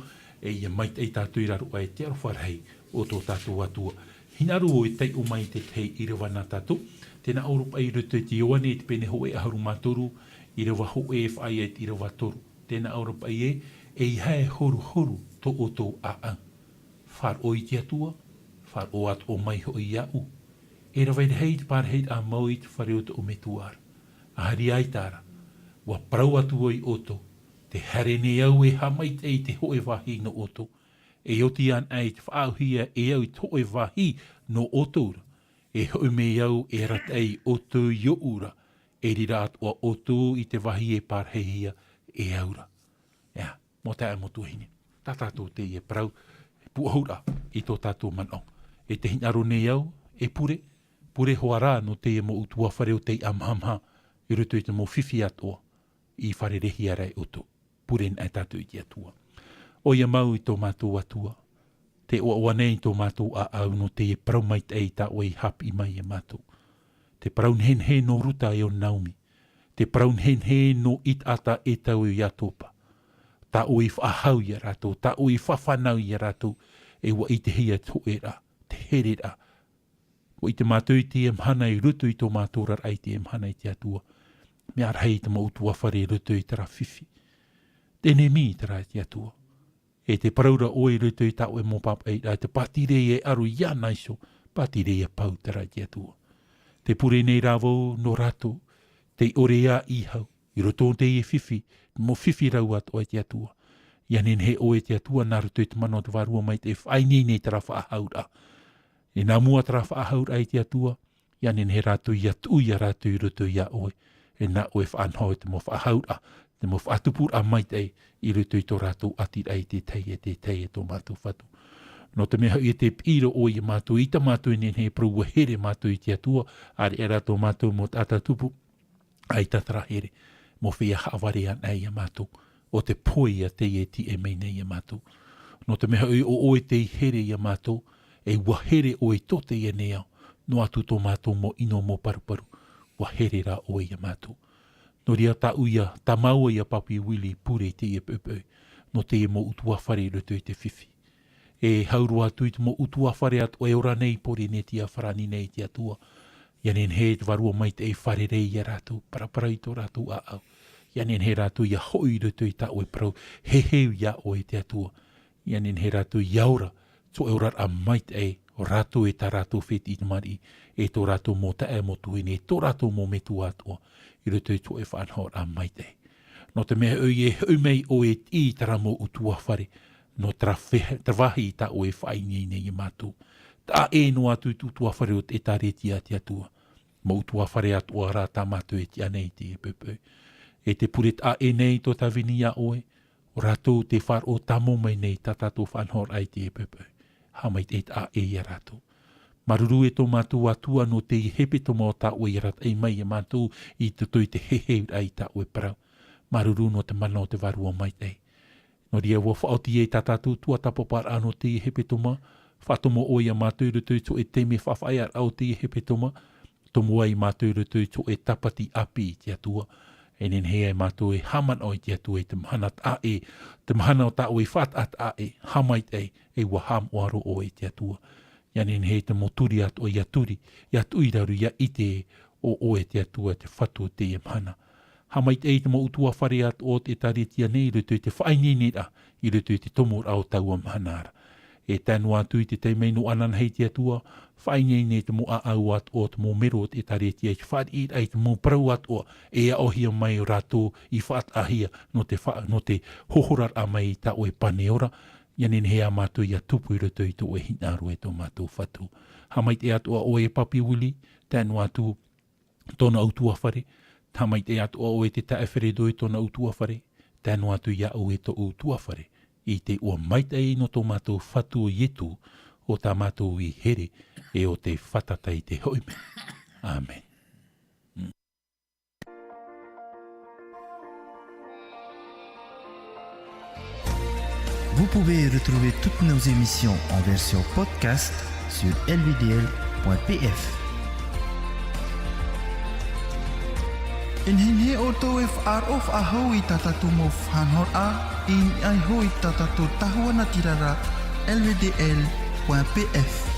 e ʻia maitaʻi tātou i raro aʻe i te aroha rahi o tō tātou Atua. Hinaʻaro ʻoe e taiʻo mai i te tahi ʻīrava nā tātou. Tē nā ʻō ra paʻi i roto i te Ioane i te pene hōʻē ʻahuru mā toru, ʻīrava hōʻē e faʻaea i te ʻīrava toru. Tē nā ʻō ra paʻi ē, ʻeiaha e horuhoru tō ʻoutou ʻāʻau. Faʻaroʻo i te Atua, faʻaroʻo atoʻa mai hoʻi iāʻu. E rave rahi te parahiraʻa mau i te fare o tō ʻoutou Metua ra. ʻAhiri ʻaita rā, ʻua parau atu au iā ʻoutou, tē haere nei au e haʻamaitaʻi i te hōʻē vāhi nō ʻoutou, e oti anaʻe i te faʻaauhia e au i te hōʻē vāhi nō ʻoutou ra, e hoʻi mai au e arataʻi iā ʻoutou iāʻu ra, e riro atoʻa ʻoutou i te vāhi e parahihia e au ra. ʻEā, mau taeaʻe, mau tuahine. Tā tātou teie parau, e pūʻohuraʻa i tō tātou manaʻo. E tē hinaʻaro nei au, e pure, pure hoʻi rā nō teie mau ʻutuāfare o tei ʻāmahamaha, i roto i te mau fifi atoʻa, i fārereihia ra e ʻoutou. Pure anaʻe tātou i te Atua. ʻOia mau i tō mātou Atua, tē ʻoaʻoa nei tō mātou ʻāʻau nō teie parau maitaʻi tā ʻoe i haʻapiʻi mai iā mātou. Te parau nehenehe nō Ruta e ʻo Naomi. Te parau nehenehe nō Itaʻata e tau e Iatopa. Tā ʻoe i faʻahou iā rātou, tā ʻoe i fafānau iā rātou, e ʻua ʻitehia te hōʻēraʻa, te hereraʻa. ʻUa ʻite mātou i teie mahana i roto i tō mātou oraraʻa i teie mahana i te Atua. Mea rahi te mau ʻutuāfare i roto i terā fifi. Tē nā ʻō mai terā i te Atua. E tē parau ra ʻoe i roto i tā ʻoe mau pāpaʻiraʻa, te pātireia e aro iāna iho, pātireia pauroa terā i te Atua. Tē pure nei rā vau nō rātou, tei ʻore ā iāʻu, i roto i teie fifi, mau fifi rau atoʻa i te Atua. ʻIa nehenehe ʻoe te Atua, nā roto i te mana o te Vārua Maitaʻi e faʻaineine i terā faʻahouraʻa. E nā mua terā faʻahouraʻa i te Atua, ʻia nehenehe rātou ʻia tuʻu iā rātou i roto iā ʻoe. E nā ʻoe faʻanaho i te mau faʻahouraʻa, te mau faʻatupuraʻa maitaʻi i roto i tō rātou ʻatiraʻa i te tahi e te tahi e tō mātou Fatu. Nō te mea hoʻi e tē piʻi ra ʻoe iā mātou, ʻaita mātou e nehenehe e parau ʻua here mātou i te Atua, ʻāreʻa rā tō mātou mau taʻata tupu, ʻaita terā here, mau feiā haʻavare anaʻe iā mātou, ʻo te pohe ia teie e tiʻa mai nei iā mātou. Nō te mea hoʻi ʻo ʻoe tei here iā mātou, e ʻua here ʻoe i tō teie nei ao, noa atu tō mātou mau ʻino, mau paruparu, ʻua here rā ʻoe iā mātou. Nō reira tāʻu ia, tā māua ia Papi Willie i pure i teie poʻipoʻi, nō teie mau ʻutuāfare i roto i te fifi. E hau roa atu i te mau ʻutuāfare atoʻa e ora nei i Pōrīnetia farāni nei i te Atua. ʻIa nehenehe te Vārua Maitaʻi e fārerei iā rātou, paraparau i tō rātou ʻāʻau. ʻIa nehenehe rātou ʻia hoʻi i roto i tā ʻoe parau, heheu iā ʻoe te Atua. ʻIa nehenehe rātou ʻia ora, tō ʻoe oraraʻa maitaʻi, ʻo rātou e tā rātou fētiʻi tamariʻi, e tō rātou mau taeaʻe mau tuahine, e tō rātou mau metua atoʻa, i roto i tō ʻoe faʻanahoraʻa maitaʻi. Nō te mea hoʻi e hoʻi mai ʻoe i terā mau ʻutuāfare, nō terā fe-, terā vāhi tā ʻoe e faʻaineine nei iā mātou. Taʻa ʻē noa atu i te ʻutuāfare o te ʻĒtārētia a te Atua. Mau ʻutuāfare atoʻa rā tā mātou e tiʻa nei i teie poʻipoʻi. E tē pure taʻa ʻē nei tō tāvini iā ʻoe, ʻo rātou tē faʻaroʻo tāmau mai nei tā tātou faʻanahoraʻa i teie poʻipoʻi. Haʻamaitaʻi taʻa ʻē iā rātou. Māuruuru e tō mātou Atua nō teie hepetoma tā ʻoe i arataʻi mai iā mātou i roto i te heheuraʻa i tā ʻoe parau. Māuruuru nō te mana o te Vārua Maitaʻi. Nō reira ʻua faʻaoti ai tā tātou tuatāpaparaʻa nō teie hepetoma, faʻatomo ʻoe iā mātou i roto i tō ʻoe taime faʻaearaʻa o teie hepetoma, tomo ai mātou i roto i tō ʻoe tāpati ʻāpī i te Atua. E nehenehe ai mātou e haʻamanaʻo i te Atua i te mahana taʻa ʻē, te mahana o tā ʻoe i faʻataʻa taʻa ʻē, haʻamaitaʻi, e ʻua haʻamoʻa roa ʻoe i te Atua. ʻIa nehenehe te mau turi atoʻa ʻia turi, ʻia tuʻu i raro, ʻia ʻite ʻo ʻoe te Atua, te Fatu o teie mahana. Haʻamaitaʻi i te mau ʻutuāfare atoʻa o te ʻĒtārētia nei i roto i te faʻaineineraʻa, i roto i te tomoraʻa o taua mahana ra. E tae noa atu i te taime nō ananahi te Atua, faʻaineine i te mau ʻāʻau atoʻa o te mau mero o te ʻĒtārētia i te fāriʻiraʻa i te mau parau atoʻa e aʻohia mai rātou i faʻataʻahia nō te fa-, nō te hohoraraʻa mai i tā ʻoe pane ora, ʻia nehenehe ā mātou ʻia tupu i roto i tō ʻoe hinaʻaro e tō mātou Fatu. Haʻamaitaʻi atoʻa ʻoe e Papi Willie, tae noa atu tōna ʻutuāfare, haʻamaitaʻi atoʻa ʻoe te taeaʻe Feredo i tōna ʻutuāfare, tae noa atu iāʻu e tōʻu ʻutuāfare, i te iʻoa maitaʻi nō tō mātou Fatu ʻo Ietu, ʻo tā mātou i here, e ʻo tei fātata i te hoʻi mea. Amen. Vous pouvez retrouver toutes nos émissions en version podcast sur L V D L point P F. E nehenehe ʻoutou e faʻaroʻo faʻahou i tā tātou mau faʻanahoraʻa, i niʻa iho i tā tātou tahua natirara, L V D L point P F.